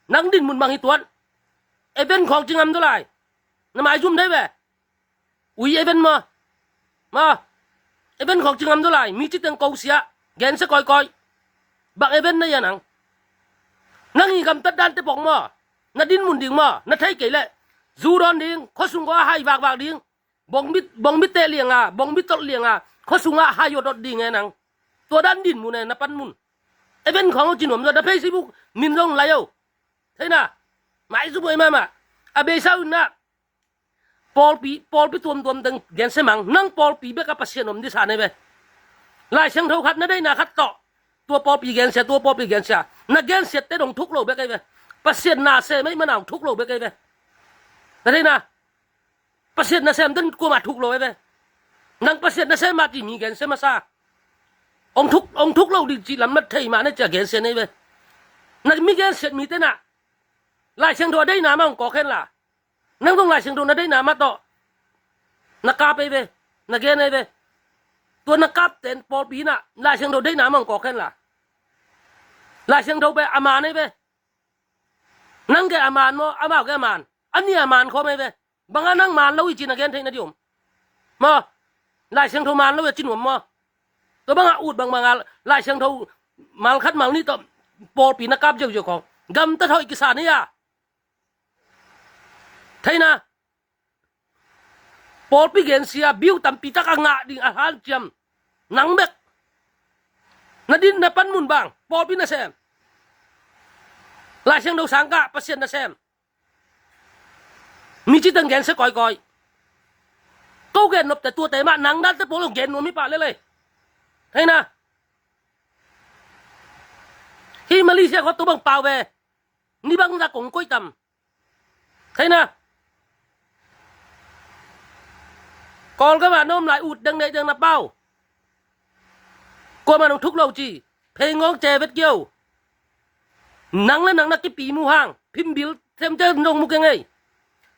Nang dinmun bang hi tuan. Event khawng ci ngam zaw lai. Na maizum thei ve. Ui event maw. Maw. Event khawng ci ngam zaw lai. Mi ci teng ko sia, gensia kawikawi. Bang event na hia nang? Nang i gamtat dante pawng maw, na dinmun ding maw, na thei kei leh, zu dawn ding, khuasung kua hai vakvak ding, bawngbi, bawngbi teh lianga, bawngbi tolh lianga, khuasungah hai awt awt ding e nang. Tua dan dinmun e na panmun. Event khawng aw ci nuam zaw, na Facebook min zong lai o. Theina, maizum buai mahmah. A beisa uh na, pawlpi, pawlpi tuamtuam teng gensia mang, nang pawlpi beka Pasian om disa nei ve. Lai Siangtho khat na deina khat tawh, tua pawlpi gensia, tua pawlpi gensia, na gensiatte dong thuk lo bek ei ve. Pasian na sem ei mana hong thuk lo bek ei ve. Na theina, Pasian na semten kuamah thuk lo ei ve. Nang Pasian na sem mah ci mi gensia masa. Hong thuk, hong thuk lo ding cih lam na thei mah na cia gensia nei ve. Na mi gensiat mite na, Lai Siangtho a deina mah hong kawk hen la. Nang zong Lai Siangtho na deina mah tawh na kap ei ve, na gen ei ve. Tua na kapten pawlpi na Lai Siangtho deina mah hong kawk hen la. Lai Siangtho pen a man ei ve. Nang ke a man maw, amau ke a man. A nih a man khawm ei ve. Banga nang man lo hi ci na gen theih na ding om. Maw, Lai Siangtho man lo hi a ci nuam maw. Tua banga ut bangbanga Lai Siangtho mal khat mal nih tawh pawlpi na kap ziauziau khawng gamtat hoih kisa ni a. Theina, pawlpi gensia biu tampi tak a ngah ding a hanciam nang bek. Na din na panmun bang pawlpi na sem. Lai Siangtho sangkah Pasian na sem. Mi ci teng gensia kawikawi. Ko gen nopte tuate mah nang dante pawl gen nuam hi pah lel ei. Theina, hih Malaysia khua tua bang pau ve. Ni bang zah kong koih tam. Theina, Kawlgam a na om lai ut deng neih deng na pau. Kuamah nong thuk lo ci. Phei ngawng ce vet kio. Nang le nang na kipi mu hang phimbil semce zong mu keng ei.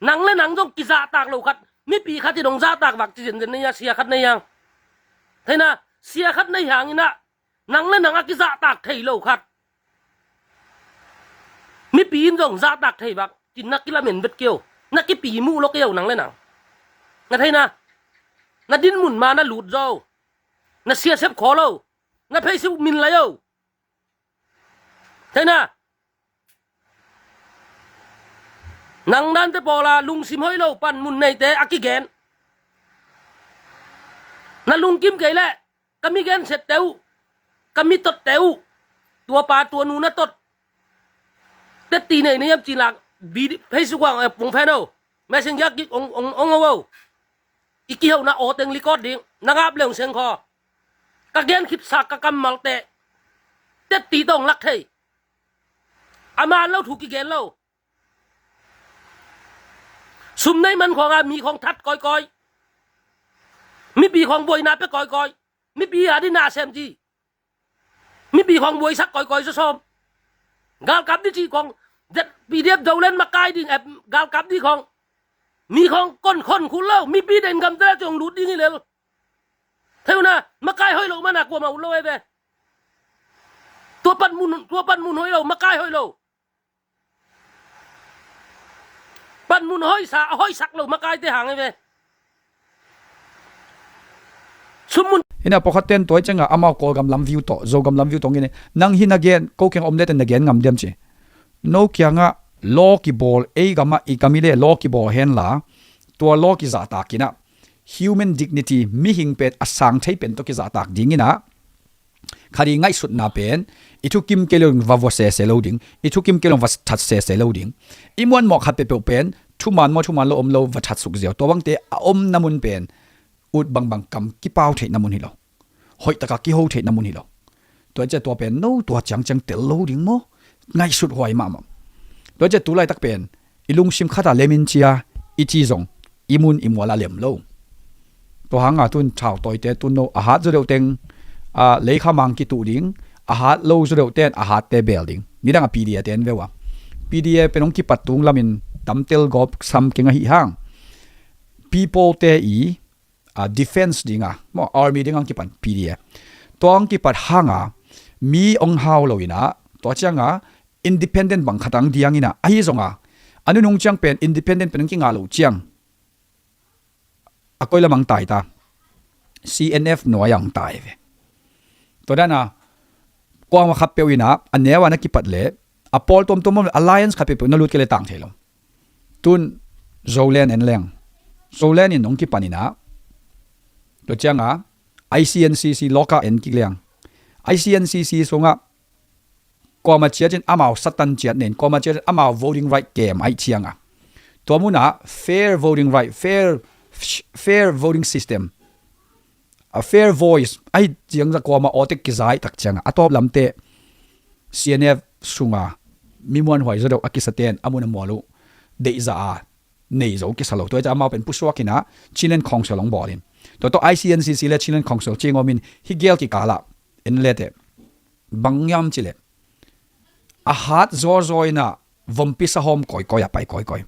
Nang le nang zong kizahtak lo khat, mipi khat hi dong zahtak vak ci zenzen nei a, sia khat nei hang. Theina, sia khat nei hang ina, nang le nang a kizahtak thei lo khat, mipi in zong zahtak thei vak ci na kilamen vet kio. Na kipi muh lo kio nang le nang. Na theina, na dinmun ma na lut zo. Na siasep khaw lo. Na Facebook min lai o. Theina, nang dante pawla lungsim hoih lo panmun neite a kigen. Na lungkim kei leh, ka mi gensiatte uh, ka mi totte uh, tua pa tua nu na tot, tetti nei na hiam ci lak, Facebook ah pung phen o, Messenger kik ong ong ong o. I kihona aw teng likawt ding, na ngap leung seng khaw. Ka gen khitsak ka kammalte tetti tawh hong lak thei. A man lo thu kigen lo. Sum nei man khawngah mi khawng that kawikawi. Mipi khawng buaina pia kawikawi. Mipi a ding na sem ci. Mipi khawng buaisak kawikawi sawsawm. Galkap ding cih khawng, P D F Zoland makai ding, eh, galkap ding khawng, mi khawng kon khon khul lo, mipi den gamte la ciong lut ding hi lel. Thei uh na, makai hoih lo mana kuamah ut lo ei ve. Tua panmun, tua panmun hoih lo, makai hoih lo. Panmun hoihsa, hoihsak lo makaite hang ei ve. Ina pawlkhat ten tua ciangah amau Kawlgam lam view tawh, Zogam lam view tawh ngin, nang hi na gen, ko kiang om le ten na gen ngam diam ci. No kiangah law kibawl, ei gamah i gam i le law kibawl henla, tua law kizahtak inah human dignity, mihing pen a sang thei pen tawh kizahtak ding inah, khat i ngaihsutna pen, i thukim kei lo ding va vua sese lo ding, i thukim kei lo va that sese lo ding. I muanmawh khat peuhpeuh pen thuman maw thuman lo om lo va that suk ziau. Tua bangte a omna mun pen ut bangbang kam kipau theihna mun hi lo, hoihtaka kiho theihna mun hi lo. Tua ciah tua pen no tua ciangciang tel lo ding maw? Ngaihsut huai mahmah. Tua ciah tu laitak pen i lungsim khata lemin cia i ci zong i mun i mual a lem lo. Tua hanga tun thau tawite tun no a hat zaw deuh teng, a, leikha mang kituh ding, a hat lo zaw deuh ten a hatte bel ding. Nidang a P D A ten veu a, P D A pen hong kipat tung lamin tamtel gawp sam keng ahi hang, people te i, a, defense dinga maw, army dinga hong kipan P D A. Tua hong kipat hanga mi hong hau lo inah, tua cianga independent bang khatang diang inah, ahi zonga a nunung ciang pen independent pen hong kinga lo ciang a koi lamang tai ta, C N F nuai ang tai ve. Tua dana kuama khat peuh inah a neu a na kipat le a pawl tuamtuam alliance khat peuhpeuh na lut kei le tang thei lo. Tun Zoland en leng, Zoland in hong kipan inah, tua cianga I C N C C lawka en kik leng, I C N C C sungah kuama ciatin amau satan ciat nen, kuama ciatin amau voting right kem aih cianga, tua munah fair voting right, fair, fair voting system, a fair voice ahi ciangza kuama awtek kizaih tak cianga a tawp lamte C N F sunga mi muanhuai zaw deuh a kisa ten a mun a mual uh deihza a nei zo kisa lo. Tua ciah amau pen pusuak inah Chinland Council hong bawlin, tua tawh I C N C C le Chinland Council cingawmin hi gel kikalah en lete bang yam cileh a hat zawzaw inah vompi sahawm kawikawi a pai kawikawi.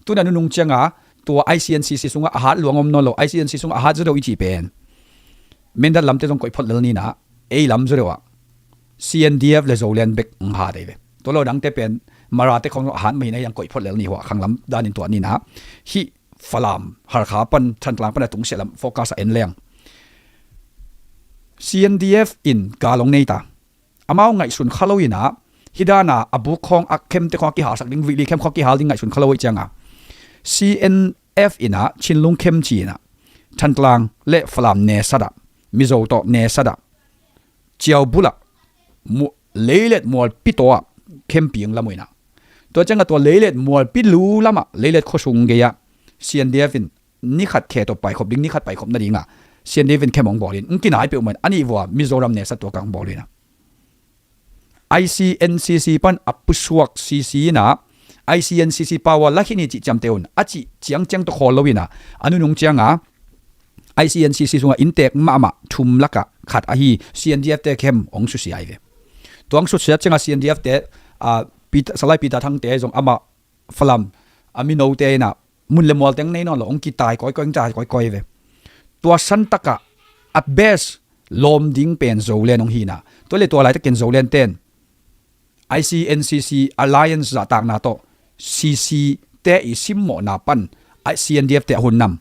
Tuna nunung cianga tua I C N C C sungah a hat luang om nawn lo, I C N C sungah a hat zaw deuh i cih pen Mindat lamte zong koih phot lel ninah, ei lam zaw deuh ah C N D F le Zoland bek hong hat ei ve. Tua lo dangte pen Marate khong a hat mahin ei ang koih phot lel ni huah khanglam danin tuah ninah, hih Falam, Harkha pan, Thantlang pan a tungsiah lam focus a en leng, C N D F in gal hong nei ta. Amau ngaihsun kha lo inah, hih dana a buk khawng a khemte khawng a kihalsak ding, vihli khem khawng a kihal ding ngaihsun kha lo ih cianga C N F inah Chinlung khem ci inah Thantlang le Falam nesatah, Mizo tawh nesatah, ciau bulah leilet mualpi tawh ah khempi ang lam uh inah, tua cianga tua leilet mualpi lu lamah leilet khuasung gei-ah C N D F in ni khat khe tawh paikhop ding, ni khat paikhop nadingah C N D F in khem hong bawlin, hong kinai peuhmah in a nih vua Mizoram nesat tua kang bawl uh inah, I C N C C pan a pusuak C C inah, I C N C C power la khin hi cih ciamteh un a cih ciangciang tawh khawl lo inah, a nunung cianga I C N C C sungah inntek mahmah thum lakah khat ahi C N D F te khem hong susia hi ve. Tua hong susia ciangah C N D F te, a, Peter, Salai Peter Thangte zong amah Falam a minote inah mun le mual teng nei nawn lo, hong kitai kawikawi, hong tai kawikawi ve. Tua santakah a best lawm ding pen Zoland hong hi inah, tua le tua laitakin Zoland ten I C N C C alliance zahtakna tawh C C te i simmawhna pan a C N D F te a hun nam,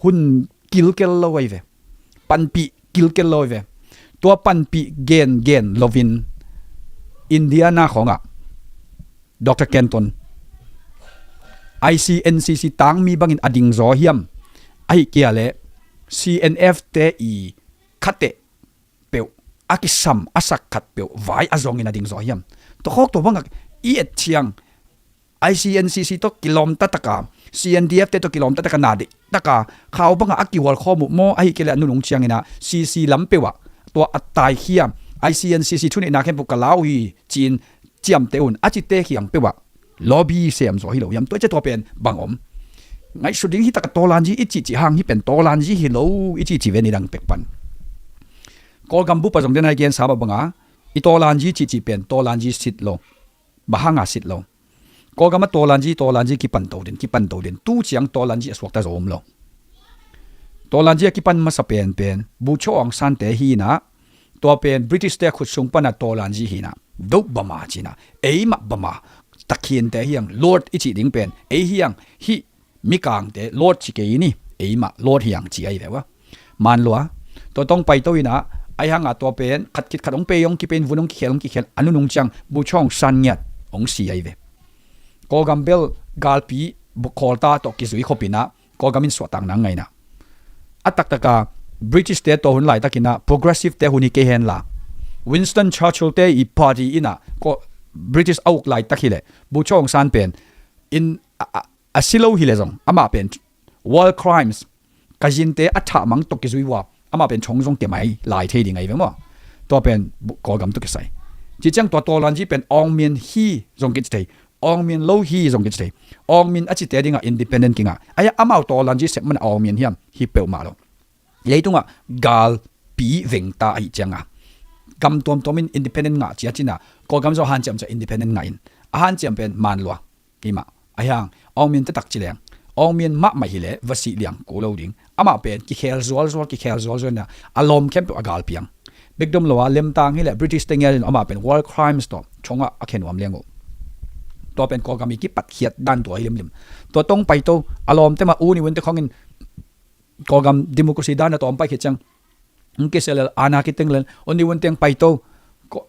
hun kilkel lo ahi ve. Panpih kilkel lo ahi ve. Tua panpih gengen loin Indiana khawngah Doctor Kenton, I C N C C tangmi bangin a dingzaw hiam? Ahi kei leh C N F te i khateh peuh, a kisam a sak khat peuh vai a zongin a dingzaw hiam? Tua khawk tua bangah i et ciang I C N C C tawh kilawm tataka, C N D F te tawh kilawm tataka, na deih taka khau bangah a kihual khawm uh maw, ahi kei leh a nunung cianginah C C lam peuhah tua a taikhia, I C N C C thuneihna khempeuh ka lau hi ci-in ciamteh un a cite khiang peuhah lobby sem zaw hi lo hiam? Tua i cia tua pen bang om? Ngaihsut ding hi taka tawlanzi i cihcih hang hi pen tawlanzi hi lo i cihcih ve ni dang pek pan. Kawlgam bupa zong den a i gensa mah banga i tawlanzi cihcih pen tawlanzi sit lo. Bang hanga sit lo? Kawlgam a tawlanzi, tawlanzi kipan to den, kipan to den. Tu ciang tawlanzi a suakta zo om lo. Tawlanzi a kipan masa penpen Bogyoke Aung San te hinah, tua pen British te a khut sung pana tawlanzi hinah, doh bama cinah, eimah bama, takhinte hiang Lord i cih ding pen ei hiang hih mikangte Lord ci kei ni, eimah Lord hiang ci ahi ve ua. Manlua, Tua tawh hong paito in ah, ahi hang a tua pen khat khit khat hong pei, hong kipei in, vun hong kikhel, hong kikhel, a nunung ciang Bogyoke Aung San ngiat hong si ahi ve. Kawlgam bel galpi bu-, Kawlta tawh kizui khop in ah, Kawlgam in suahtakna ngah in ah, a taktak a British te tawh hun laitakin ah, progressive te hun hi kei hen la, Winston Churchill te i party in ah, Kaw-, British a uk laitak hi leh, Bogyoke Aung San pen in a, a, a si lo hi leh zong, amah pen war crimes, kazinte a thahmang tawh kizui uh a, amah pen thong zong kia mai lai thei ding ahi ve maw. Tua pen bu-, Kawlgam tawh kisai. Ci ciang tua Tawlanji pen Aung Min hi zong kici thei, Aung Min lo hi zong kici thei. Aung Min a cite ding ah independent kingah. Ahi a amau Tawlanji sep man Aung Min hiam, hi peuhmah lo. Leitungah galpi vengta ahih ciang a, gam tuamtuam in independent ngah ci a cin ah, Kawlgam zong hanciam ciang independent ngah in, a hanciam pen Manlua. Hi mah. Ahi hang Aung Min taktak ci leng, Aung Min mahmah hi leh va sih liang ko lo ding. Amah pen kikhel zualzual, kikhel zualzual in ah, a lawm khempeuh a galpiang. Bek dom lo a, lemtang hi leh British te ngiat in amah pen war crimes tawh thong ah a khen nuam liang uh. Tua pen Kawlgam i kipatkhiat dan tua hi limlim. Tua tawh hong paito, a lawmte mah U Ne Win te khong in Kawlgam democracy dan a tawh hong pai khit ciang, hong kisia lel, aana kiteng lel, U Ne Win te hong paito, Kaw-,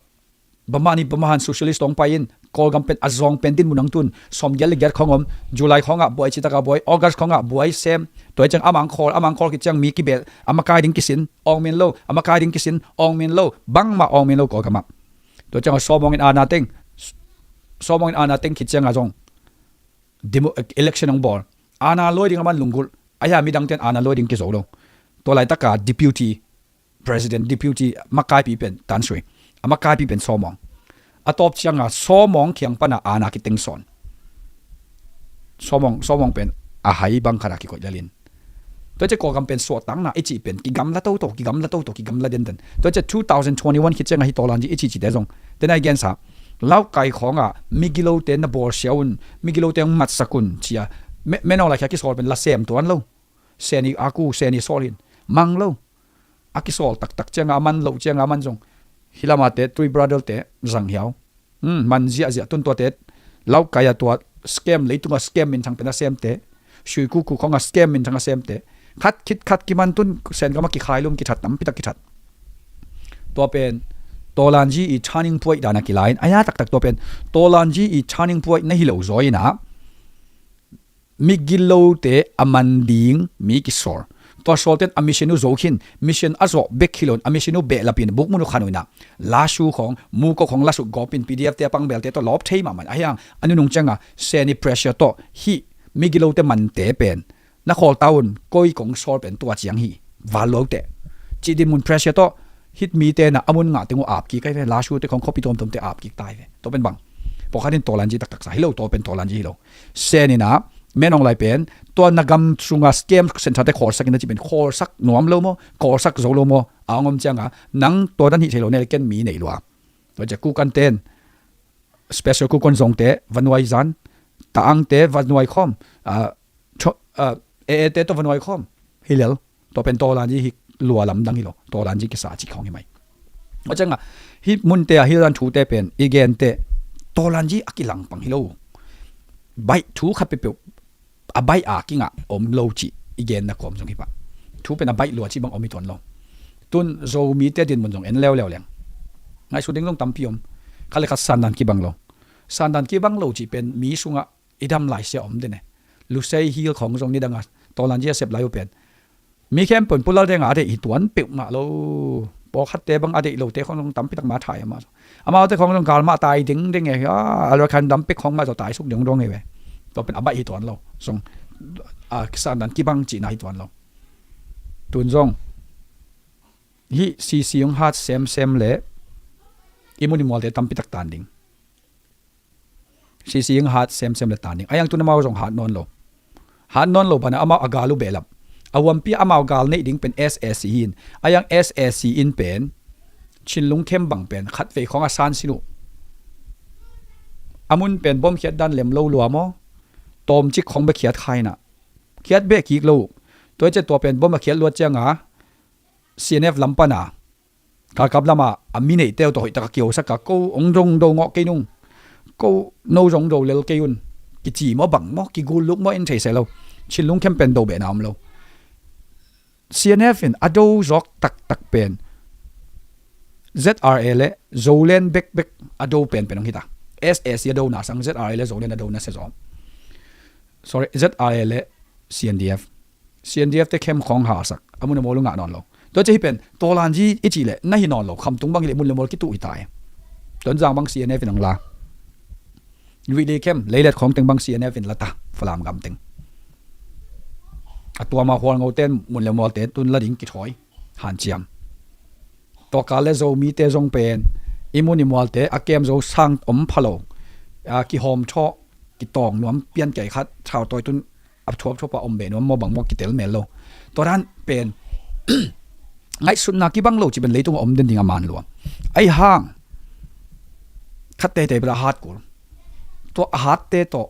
Burma ni, Burma han socialist tawh hong pai in, Kawlgam pen a zawng pen dinmun hong tun, sawmgiat le giat khong om, July khong ah buai, citak a buai, August khong ah buai sem, tua hi ciang amah hong khawl, amah hong khawl khit ciang mi kibel, a makai ding kisin, Aung Min lo, a makai ding kisin, Aung Min lo, bangmah Aung Min lo Kawlgam ah. Tua ciang a Sawmawng in aana teng, Sawmawng in aana teng khit ciang a zong demo-, election hong bawl. Aana luai ding a man lunggulh. Ahi a midangte in aana luai ding kizo lo. Tua laitak a deputy president, deputy makaipi pen Than Shwe. A makaipi pen Sawmawng. A tawp ciang a Sawmawng kiang pan a aana kiteng sawn. Sawmawng, Sawmawng pen a hai bang khat a kikoih lel in. Tua ciang Kawlgam pen suahtakna i cih pen kigamla toto, kigamla toto, kigamla denden. Tua ciang two thousand twenty-one khit ciang a hi Tawlanji i cihcihte zong, tena i gensa, Laukai khawng ah migilote na bawlsia un, migilote hong matsak un ci a, Me-, Menawng laikhia kisawl pen la sem tuan lo. Seni a ku, seni sawl hin mang lo. A kisawl taktak ciang a, a man loh ciang a, a man zong, hih lamate Three Brother te zang hiau. Hmm, man ziahziah tun tuate, Laukai a tua scam, leitung a scam minthang pen a semte, Sui Ku Ku khawng a scam minthang a semte, khat khit khat kiman tun, Sen gam a kikhai lum kithat, tampi tak kithat. Tua pen Tawlanji i turning point dan a kilai in, a ya taktak tua pen Tawlanji i turning point na hi lo zaw in a, migilote a man ding mi kisawl. Tua sawlten a mission uh zo khin, mission a zawh bek hi lo in, a mission uh behlap in, bukmun uh khan uh in a, Lashu khawng, Muko khawng lasuk gawp in, P D F te a pang belte tawh lawp thei mahmah in, ahi hang a nunung ciang a, Seni pressure tawh, hih migilote mante pen na khawl ta un, koi kong sawl pen tua ciang hi, val lua uh teh, cih dinmun pressure tawh, hih mite na a mun ngah teng uh ap kik ai ve, Lashu te khawng khuapi tuamtuamte ap kik tai ve. Tua pen bang, pawlkhat in Tawlanji taktak sa hi lo, tua pen Tawlanji hi lo. Sen in a, Menawng lai pen, tua na gam sung a scam centre te khawlsak in a cih pen, khawlsak nuam lo maw, khawlsak zo lo maw, a hong om ciang a, nang tua dan hih thei lo, neh le ken mi nei lua. Tua ciang Kukan ten, special Kukan zongte va nuai zan, Taang te va nuai khawm, a, tho-, a, A A te tawh va nuai khawm. Hi lel, tua pen Tawlanji hi lua lamdang hi lo, Tawlanji kisa cih khawng hi mai. Tua ciang a, hih munte a, hih dan thute pen, i gente, Tawlanji a kilangpang hi lo. Baih thu khat peuhpeuh, a baih a kingah om lo cih, i genna kawm zong hi pah. Thu pen a baih lua cih bang om hi tuan lo. Tun Zomite dinmun zong en leuleu leng. Ngaihsut ding zong tampi om. Khat le khat sandan kibang lo. Sandan kibang lo cih pen mi sungah i dam laisia om den e. Lusei Hill khawng zong nidang a Tawlanji a sep lai uh pen, mi khempeuh in Pu Lal Deng a a deih hi tuan peuhmah lo. Pawlkhatte bang a deih lote khawng zong tampi tak mah a thai amah. Amaute khawng zong gal mah tai dingding e. A, Arakan dam pek khawng mah zaw taisuk ding dong e ve. Tua pen a baih hi tuan lo. Zong, a, sandan kibang cihna hi tuan lo. Tun zong hih C C hong hat semsem le i mun i mualte tampi tak tan ding. C C hong hat semsem le tan ding. A yang tun amau zong hat nawn lo. Hat nawn lo banah amau a gal uh behlap. A huampi ah amau gal neih ding pen S A C hi in. A yang S A C in pen Chin Lung Khem bang pen khatvei khawng a san sin uh. A mun pen bom khiat dan lem lo lua maw? Tawmcik khawng bek khiat kha in a, khiat bek kik lo uh. Tua hi ciang tua pen bom a khiat luat ciang a C N F lam pan a, Kakap lam a, a mi neihte uh tawh hoih tak a kihosak a, ko hong dong do ngawh kei nung, ko no zong do lel kei un, kici maw bang maw, kigul luk maw en thei seh lo. Chin Lung Khem pen do behna om lo. C N F in a do zawk taktak pen Z R A le Zoland bekbek a do penpen hong hita. S A C a do na sang Z R A le Zoland a do na se zaw. Sorry, Z R A le C N D F. C N D F te khem khawng hasak a, mun a mual uh ngah nawn lo. Tua ci hi pen tawlanzi i cih leh na hi nawn lo, khamtung bang hi leh mun le mual kituh hi ta e. Tonzang bang C N F in hong la. Rih le khem, leilet khawng teng bang C N F in la ta, Falam gam teng. A tua mah Hualngo ten mun le mualte tun la ding kithawi hanciam. Tua kal le Zomite zong pen i mun i mualte a kem zo sang om pha lo. A kihawm thawh, kitawng nuam, pian kei khat thautawi tun a thuapthuap a om beh nuam maw bang maw kitel mel lo. Tua dan pen ngaihsutna kibang lo cih pen leitung a om den ding a man lua. Ahi hang khat teitei bel a hat kul. Tua a hatte tawh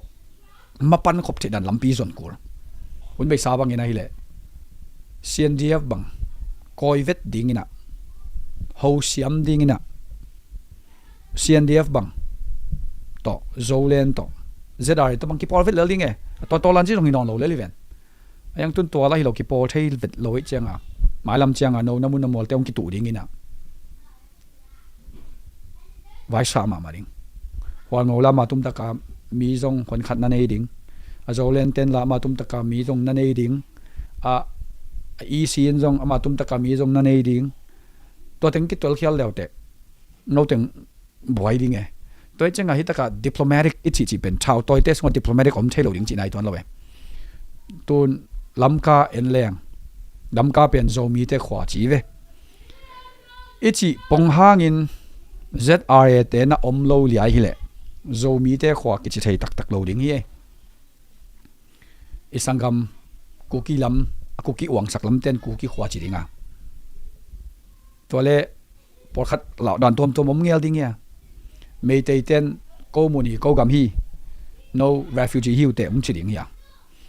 mapan khop theih dan lampi zon kul. Hun beisa bangin ahileh C N D F bang kawi vet dingin ah, hosiam dingin ah, C N D F bang tawh, Zoland tawh, Z R A tawh bang kipawl vet lel ding e. Tua tawlanzi zong hi nawn lo lel hi ven. A yang tun tua la hi lo, kipawl thei vet lo ih cianga, mailam cianga no na mun na mualte hong kituh dingin ah vaisa mahmah ding. Hualngo la ama tumtaka mi zong honkhat na nei ding. A Zoland ten la ama tumtaka mi zong na nei ding. A, a E C in zong ama tumtaka mi zong na nei ding. Tua teng kitual khial leuteh no teng buai ding e. Tua ih cianga hi taka diplomatic i cihcih pen thautawite sungah diplomatic om thei lo ding cihna i tuan lo e. Tun Lamka en leng, Lamka pen Zomite khua ci ve. I cih pong hangin Z R A te na om lo liai hileh Zomite khua kici thei taktak lo ding hi e. I sanggam Kuki lam, a Kuki uangsak lamten Kuki khua ci dinga. Tua le pawlkhat lauhdan tuamtuam om ngel ding hia? Meitei ten ko mun hi, ko gam hi, no refugee hi uh teh hong ci ding hia?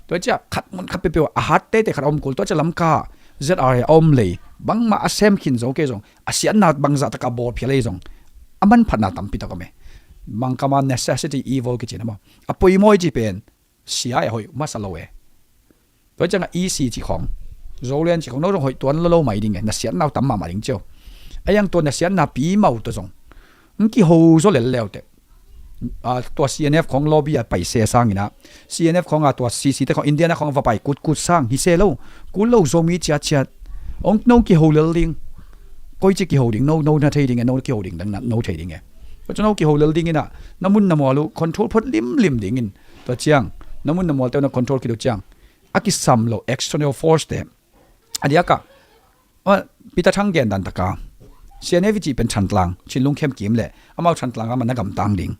Tua cia khat mun khat peuhpeuh a hat teitei khat a om kul. Tua cia Lamka Z R A a om lei bangmah a sem khin zo kei zong, a siatna bangzah taka bawl phial ei zong, a manphatna tampi tak om e. Mangkama necessity evil kici na maw? A poimaw i ci pen sia e, hoih masa lo e. Tua cianga E C ci khawng, Zoland ci khawng no zong hoih tuan lo lo mai ding e, na siatna uh tam mahmah ding cio. A yang tua na siatna pi mau tua zong hong kiho zaw lel leuteh, a, tua C N F khawng lobby a paise sangin ah, C N F khawng a tua C C te khawng Indiana khawng va pai kutkut sang hi se lo, kul lo Zomi ciatciat. Hong no kiho lel ding. Koi ci kiho ding, no, no na thei ding e, no kiho ding dang na, no thei ding e. Tua ciang no kiho lel dingin ah na mun na mual uh control phot limlim dingin. Tua ciang na mun na mualte uh na control khit uh ciang a kisam lo external force te, a diaka, a, Peter Thang gen dan taka C N F i cih pen Thantlang, Chinlung Khemkim le amau Thantlang a man na gamtang ding.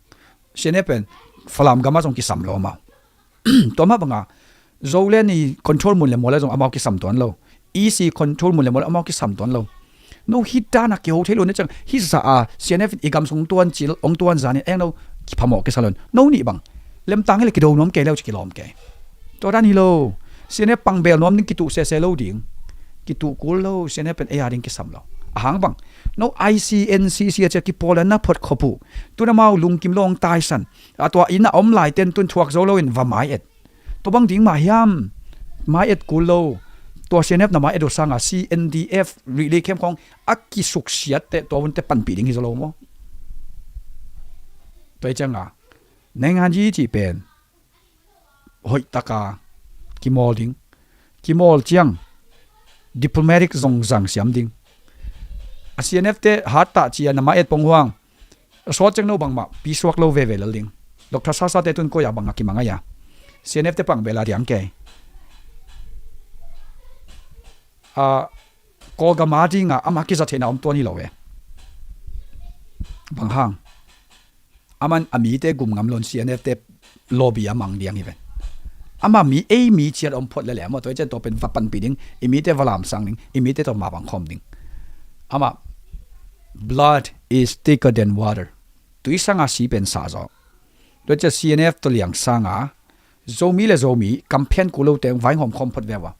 C N F pen Falam gam ah zong kisam lo amau. Tua mah banga Zoland i control mun le mual le zong amau kisam tuan lo. E C control mun le mual le amau kisam tuan lo. No hih dana kiho thei lo na ciang, hih zah a C N F i gam sung tuan cil, ong tuan zan in eng no kiphamawh kisa lo. No nih bang lemtang hi le kido nuam kei leu ci kilawm kei. Tua dan hi lo. C N F pangbel nuam ding, kituh sese lo ding. Kituh kul lo, C N F pen ei a ding kisam lo. A hang bang no I C N C C a cia kipawl a na phot khop uh. Tun amau lungkim lo ong taisan. A tua inn a om laiten tun thuak zo loin va mai et. Tua bang ding mah hiam? Mai et kul lo. Tua C N F na mai et uh sanga C N D F rih le khem khawng a kisuksiat teh tua hunte panpih ding hi zo lo maw? Tua hi cianga nainganzi cih pen hoihtaka kimawl ding. Kimawl ciang diplomatic zongzang siam ding. A C N F te hattah cia na mai et pong huang a sawt ciang no bangmah pisuak lo veve lel ding. Doctor Sasa te tun koi a bangah kimang a ia? C N F te pangbel a diang kei. A, Kawlgam a dingah amah kiza theihna om tuan hi lo e. Bang hang? Aman a mite gum ngam loin C N F te lobby a mang diang hi ven. Ama mi, ei mi ciat om phot lele maw, tua hi cian tua pen va panpih ding, i mite va lamsang ding, i mite tua mah bang khawm ding. Ama blood is thicker than water. Tui sanga si pen sa zaw. Tua hi cian C N F tua liang sanga Zomi le Zomi kamphian kul lote hong vai hawm khawm phot ve uh a.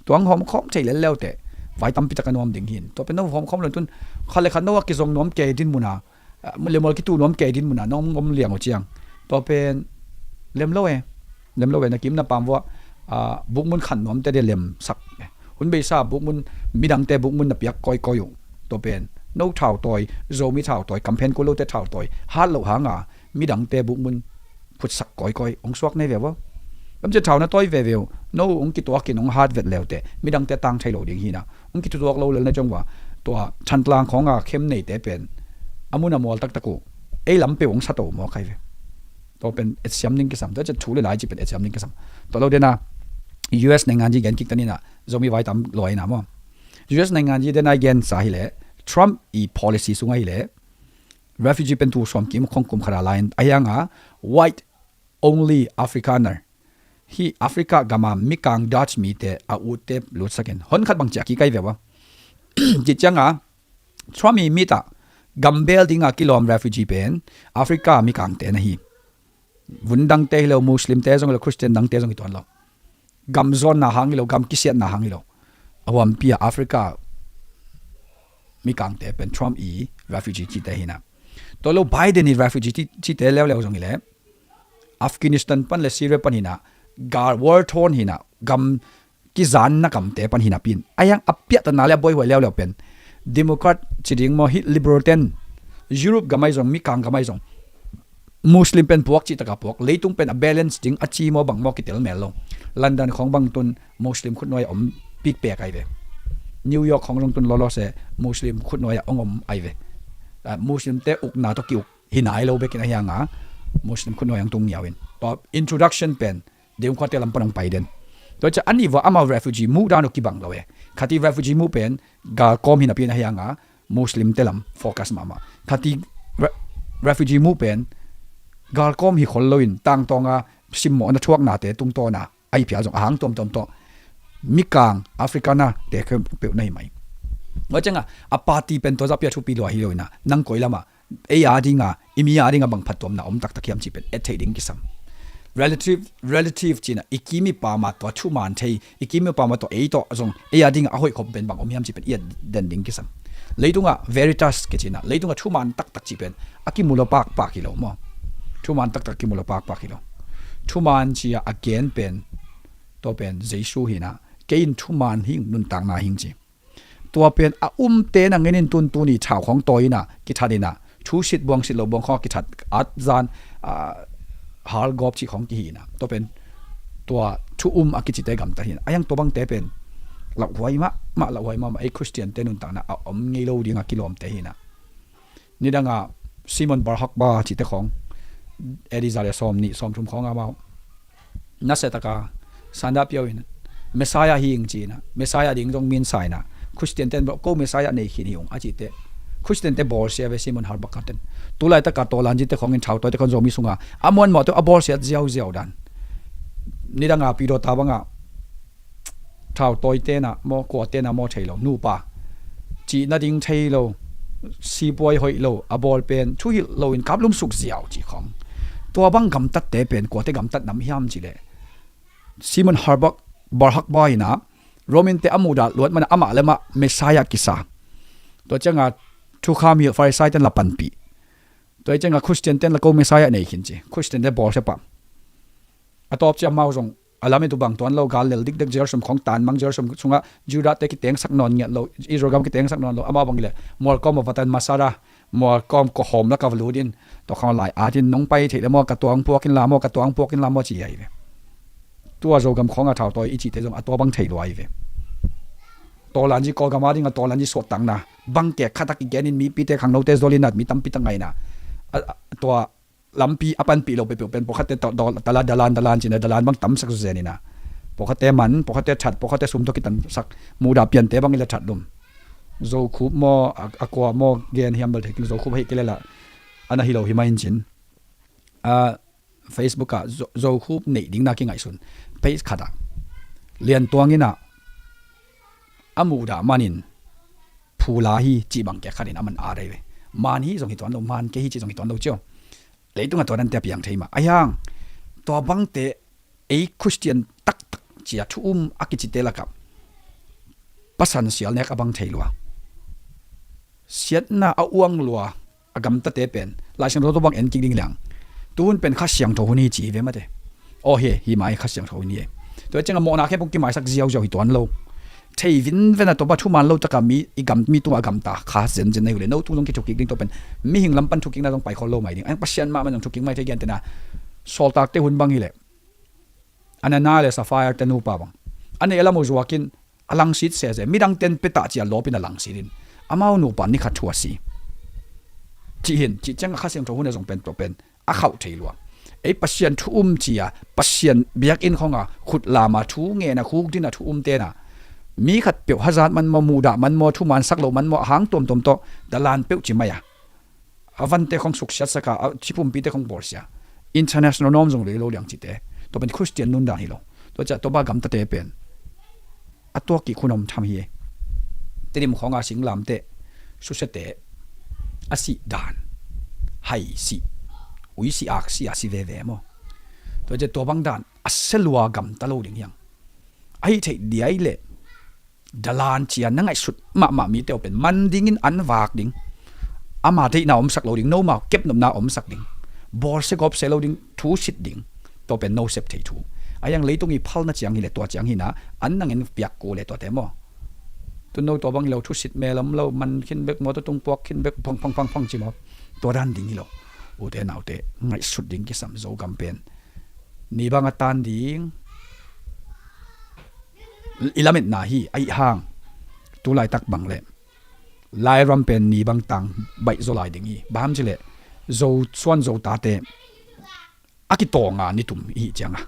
Tua hong hawm khawm thei lel leute vai tampi tak a nuam ding hin. Tua pen no hawm khawm lo tun khat le khat no a kizong nuam kei din muna, ah, le mual kitu nuam kei din muna nong om liang uh ciang, tua pen lem lo e. Lem lo e, na kim na pam vua, ah, buk mun khan nuam te de lem sak e. Hun beisa bukmun, midangte bukmun na piak kawikawi uh. Tua pen no thautawi, Zomi thautawi, kamphen kul lote thautawi hat loh hanga midangte bukmun phutsak kawikawi hong suak nei ve vo. Lamcia thau na tawi veve uh, no hong kituakin hong hat vet leute midangte tang thei lo ding hina. Hong kitutuak lo lel na ciang va, tua Thantlang khawnga khem neite pen a mun a mual taktak uh, ei lam peuh hong sa to maw kai ve. Tua pen etsiam ding kisam, tua cia thu le lai ci pen etsiam ding kisam. Tua lo dena U S naingan ci gen kik tanina, Zomi vai tam luaina maw. U S naingan ci dena i gensa hileh, Trump i policy sunga hileh, refugee pen tu sawm kim khong kum khara lain a hianga white only Afrikaner, hi Africa gama mikang Dutch mite a utte lutsakin hon khat bang ciah kikai ve va. Ci cianga Trump i mita gambel dinga kilawm refugee pen Africa mikangte na hi. Vun dangte hi lo, Muslimte zong hi lo, Christian dangte zong hi tuan lo. Gam zawnna hang hi lo, gam kisiatna hang hi lo. A huampi a Africa mikangte pen Trump i refugee cite hina. Tua lo Biden i refugee ci, cite leuleu zong hileh, Afghanistan pan le Syria pan hina, gal war torn hina, gam kizanna gamte pan hina pin. A hiang a piahtatna le a buaihuai leuleu pen Democrat ci ding maw, hi Liberal ten, Europe gam ahi zong, mikang gam ahi zong, Muslim pen puak cihtaka puak, leitung pen a balance ding a ci maw bang maw kitel mel lo. London khawng bang tun Muslim khutnuai a om pikpek ahi ve. New York khawng zong tun lawlaw se Muslim khutnuai a ong om ahi ve. Ah, Muslimte ukna tawh ki-uk hi nai lo bekin a hianga Muslim khutnuai ang tung ngiau in. Tua introduction pen Democrat te lam pan hong pai den. Tua cia a nih vua amau refugee muh dan uh kibang lo e. Khati refugee muh pen galkawm hi napi in a hianga Muslim te lam focus mahmah. Khati re-, refugee muh pen galkawm hi khol loin tangtawnga simmawhna thuaknate tungtawna a hi phial zong a hang tuamtuam tawh mikang Africana te khempeuh na hi mai. Tua cianga a party pen tua zahpi a thupi lua hi lo ina, nang koi lama ei a dinga, i mi a dinga bang phattuamna om taktak hiam cih pen et theih ding kisam. Relative, relative cina i kim i pama tua thuman thei, i kim i pama tua ei tawh zong ei a dinga a hoih khop pen bang om hiam cih pen i et den ding kisam. Leitungah veritas kicina, leitungah thuman taktak cih pen a kimu lo pakpak hi lo maw? Thuman taktak kimu lo pakpak hi lo. Thuman cia a gen pen, tua pen Jesu hina, kei in thuman hing, nuntakna hing ci. Tua pen a umte na ngenin tuntun i thau khawng tawi ina, kithat ina, thusit buangsit lo buang khawng a kithat, at zan, ah, halgawp cih khawng kihi ina. Tua pen tua thu um a kicite gamtat hina. A hiang tua bangte pen lauhuai mahmah, lauhuai mahmah, ei Khristiante nuntakna a om ngei lo dinga kilawmte hina. Nidanga Simon Bar Hakba cihte khawng, A D za le sawm nih sawm thum khawng amau nasia taka sanda piau in Messiah hi ing ci ina, Messiah ding zong min sa ina, Khristian ten ko Messiah nei khin hi ung a cihte, Khristian te bawlsia ve Simon Bar Hakba ten. Tulaitaka tawlanzite khawng in thautawite khawng Zomi sunga a muanmawhte a bawlsiat ziauziau dan. Nidanga pidawta banga thautawitena maw, kuatena maw thei lo, nupa cih nading thei lo, sipuai hoih lo, a bawlpen thuhilh loin kaplum suk ziau cih khawng. Tua bang gamtatte pen kuate gamtat nam hiam cileh, Simon Bar Hakba, Bar Hakba ina Rominte a muhdah luat mana amah le mah Messiah kisa. Tua cianga thukham hilh Farisai ten la panpih. Tua cianga Khristian ten la ko Messiah nei khin ci. Khristian te bawlsia pah. A tawp cia amau zong a lamet uh bang tuan lo, gal lel dikdek, Jerusalem khawng tan mang, Jerusalem sungah Judah te kitengsak nawn ngiat lo, Israel gam kitengsak nawn lo, amau bang ileh mualkawm a vatan masara, mualkawm kawhawm laka va lut in, tua khawng lai atin nong pai theih le maw, ka tuang puak inla maw, ka tuang puak inla maw ci ahi ve. Tua Zogam khawnga thautawi i cihte zong a tua bang thei lua ahi ve. Tawlanzi Kawlgam a dinga tawlanzi suahtakna bang kek khatak i genin mipite khangnote zolina mi tampi tak ngaina. A, a, tua lampi a panpih lo peuhpeuh pen pawlkhatte dalan dalan cina dalan bang tamsak zuzen ina, pawlkhatte man, pawlkhatte that, pawlkhatte sum tawh kitansak, muhdah piante bang ila that lum. Zokhup maw, a, a kua maw gen hiam bel thei kilo, Zokhup ahi kei lela ana hi lo hi mah in cin. A, Facebook ah Zo, Zokhup neih ding na kingaihsun page khatah Liantuang ina a muhdah manin phula hi cih bang kek khatin a man a dai ve. Man hi zong hi tuan lo, man kei hi cih zong hi tuan lo cio. Leitungah tua dante a piang thei mah. A hiang tua bangte ei Khristian taktak cia thu um a kicite lakah pasan sial nek a bang thei lua, siatna a uang lua a gamtate pen Lai Siangtho tawh bang en kik ding liang. Tuhun pen Kha Siangtho hun hi ci hi ve mate. Aw hi, hi mai Kha Siangtho hun hi. Tua cianga mawhna khempeuh kimaisak ziauziau hi tuan lo. thei vinven a, tua bang thuman lo taka mi, i gam, mi tungah a gamta kha zenzen na hi uh leh, no tung zong kithukik ding. Tua pen mihing lam pan thukikna zong pai khol lo mai ding. Ahih hang Pasian mahmah zong thukik mai thei, gentehna sawltakte hun bang hi leh, Anania le Sapphira te nupa bang, a neih a lam uh zuakin a langsit sese, midangte'n pia ta ci-a lawpin a langsit in, amau nupa ni khat thu a si. Cih hi in, cih ciang a Kha Siangtho hun a zong pen, tua pen a khauh thei lua. Ei Pasian thu um ci-a, Pasian biakinn khawng a khut lam a, thu ngen a, khukdin a, thu umte na, mi khatpeuh hazat man maw, muhdah man maw, thuman sak loh man maw, a hang tuamtuam tawh dalan peuh ci mai a, a vante khawng suksiatsak a, a thi pumpite khawng bawlsia, international norm zong lei lo liang cihte, tua pen Khristian nundan hi lo. Tua ciah tua bang gamtate pen a tuak kik hun om tham hi. Tedim khawng a singlamteh susia teh, a sih dan, hai sih, ui sih, ak sih, a si veve maw. Tua ciah tua bang dan a sia lua gamta lo ding hi hang. Ahih theih dia leh dalan ci-a na ngaihsut mahmah mite uh pen man dingin an vak ding, ama deihna omsak lo ding, nomau kepnopna omsak ding, bawlsia gawpsia lo ding, thusit ding, tua pen no sep thei thu. Ahih hang leitung i phalna ciang hi leh, tua ciang hi na, an nangin piak kul leh tuate maw. Tun no tua bang hi lo, thusit mel om lo, man khin bek, mawtaw tung puak khin bek, phang phang phang phang ci maw. Tua dan ding hi lo. Ute naute, ngaihsut ding kisam. Zogam pen ni bang a tan ding i lametna hi. Ahih hang tu laitak bang leh lairam pen ni bang tang baih zaw lai ding hi. Bang hang hiam cih leh Zo suan Zo tate a kitawnga ni tum i hih ciang a,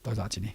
tua zah ci ni.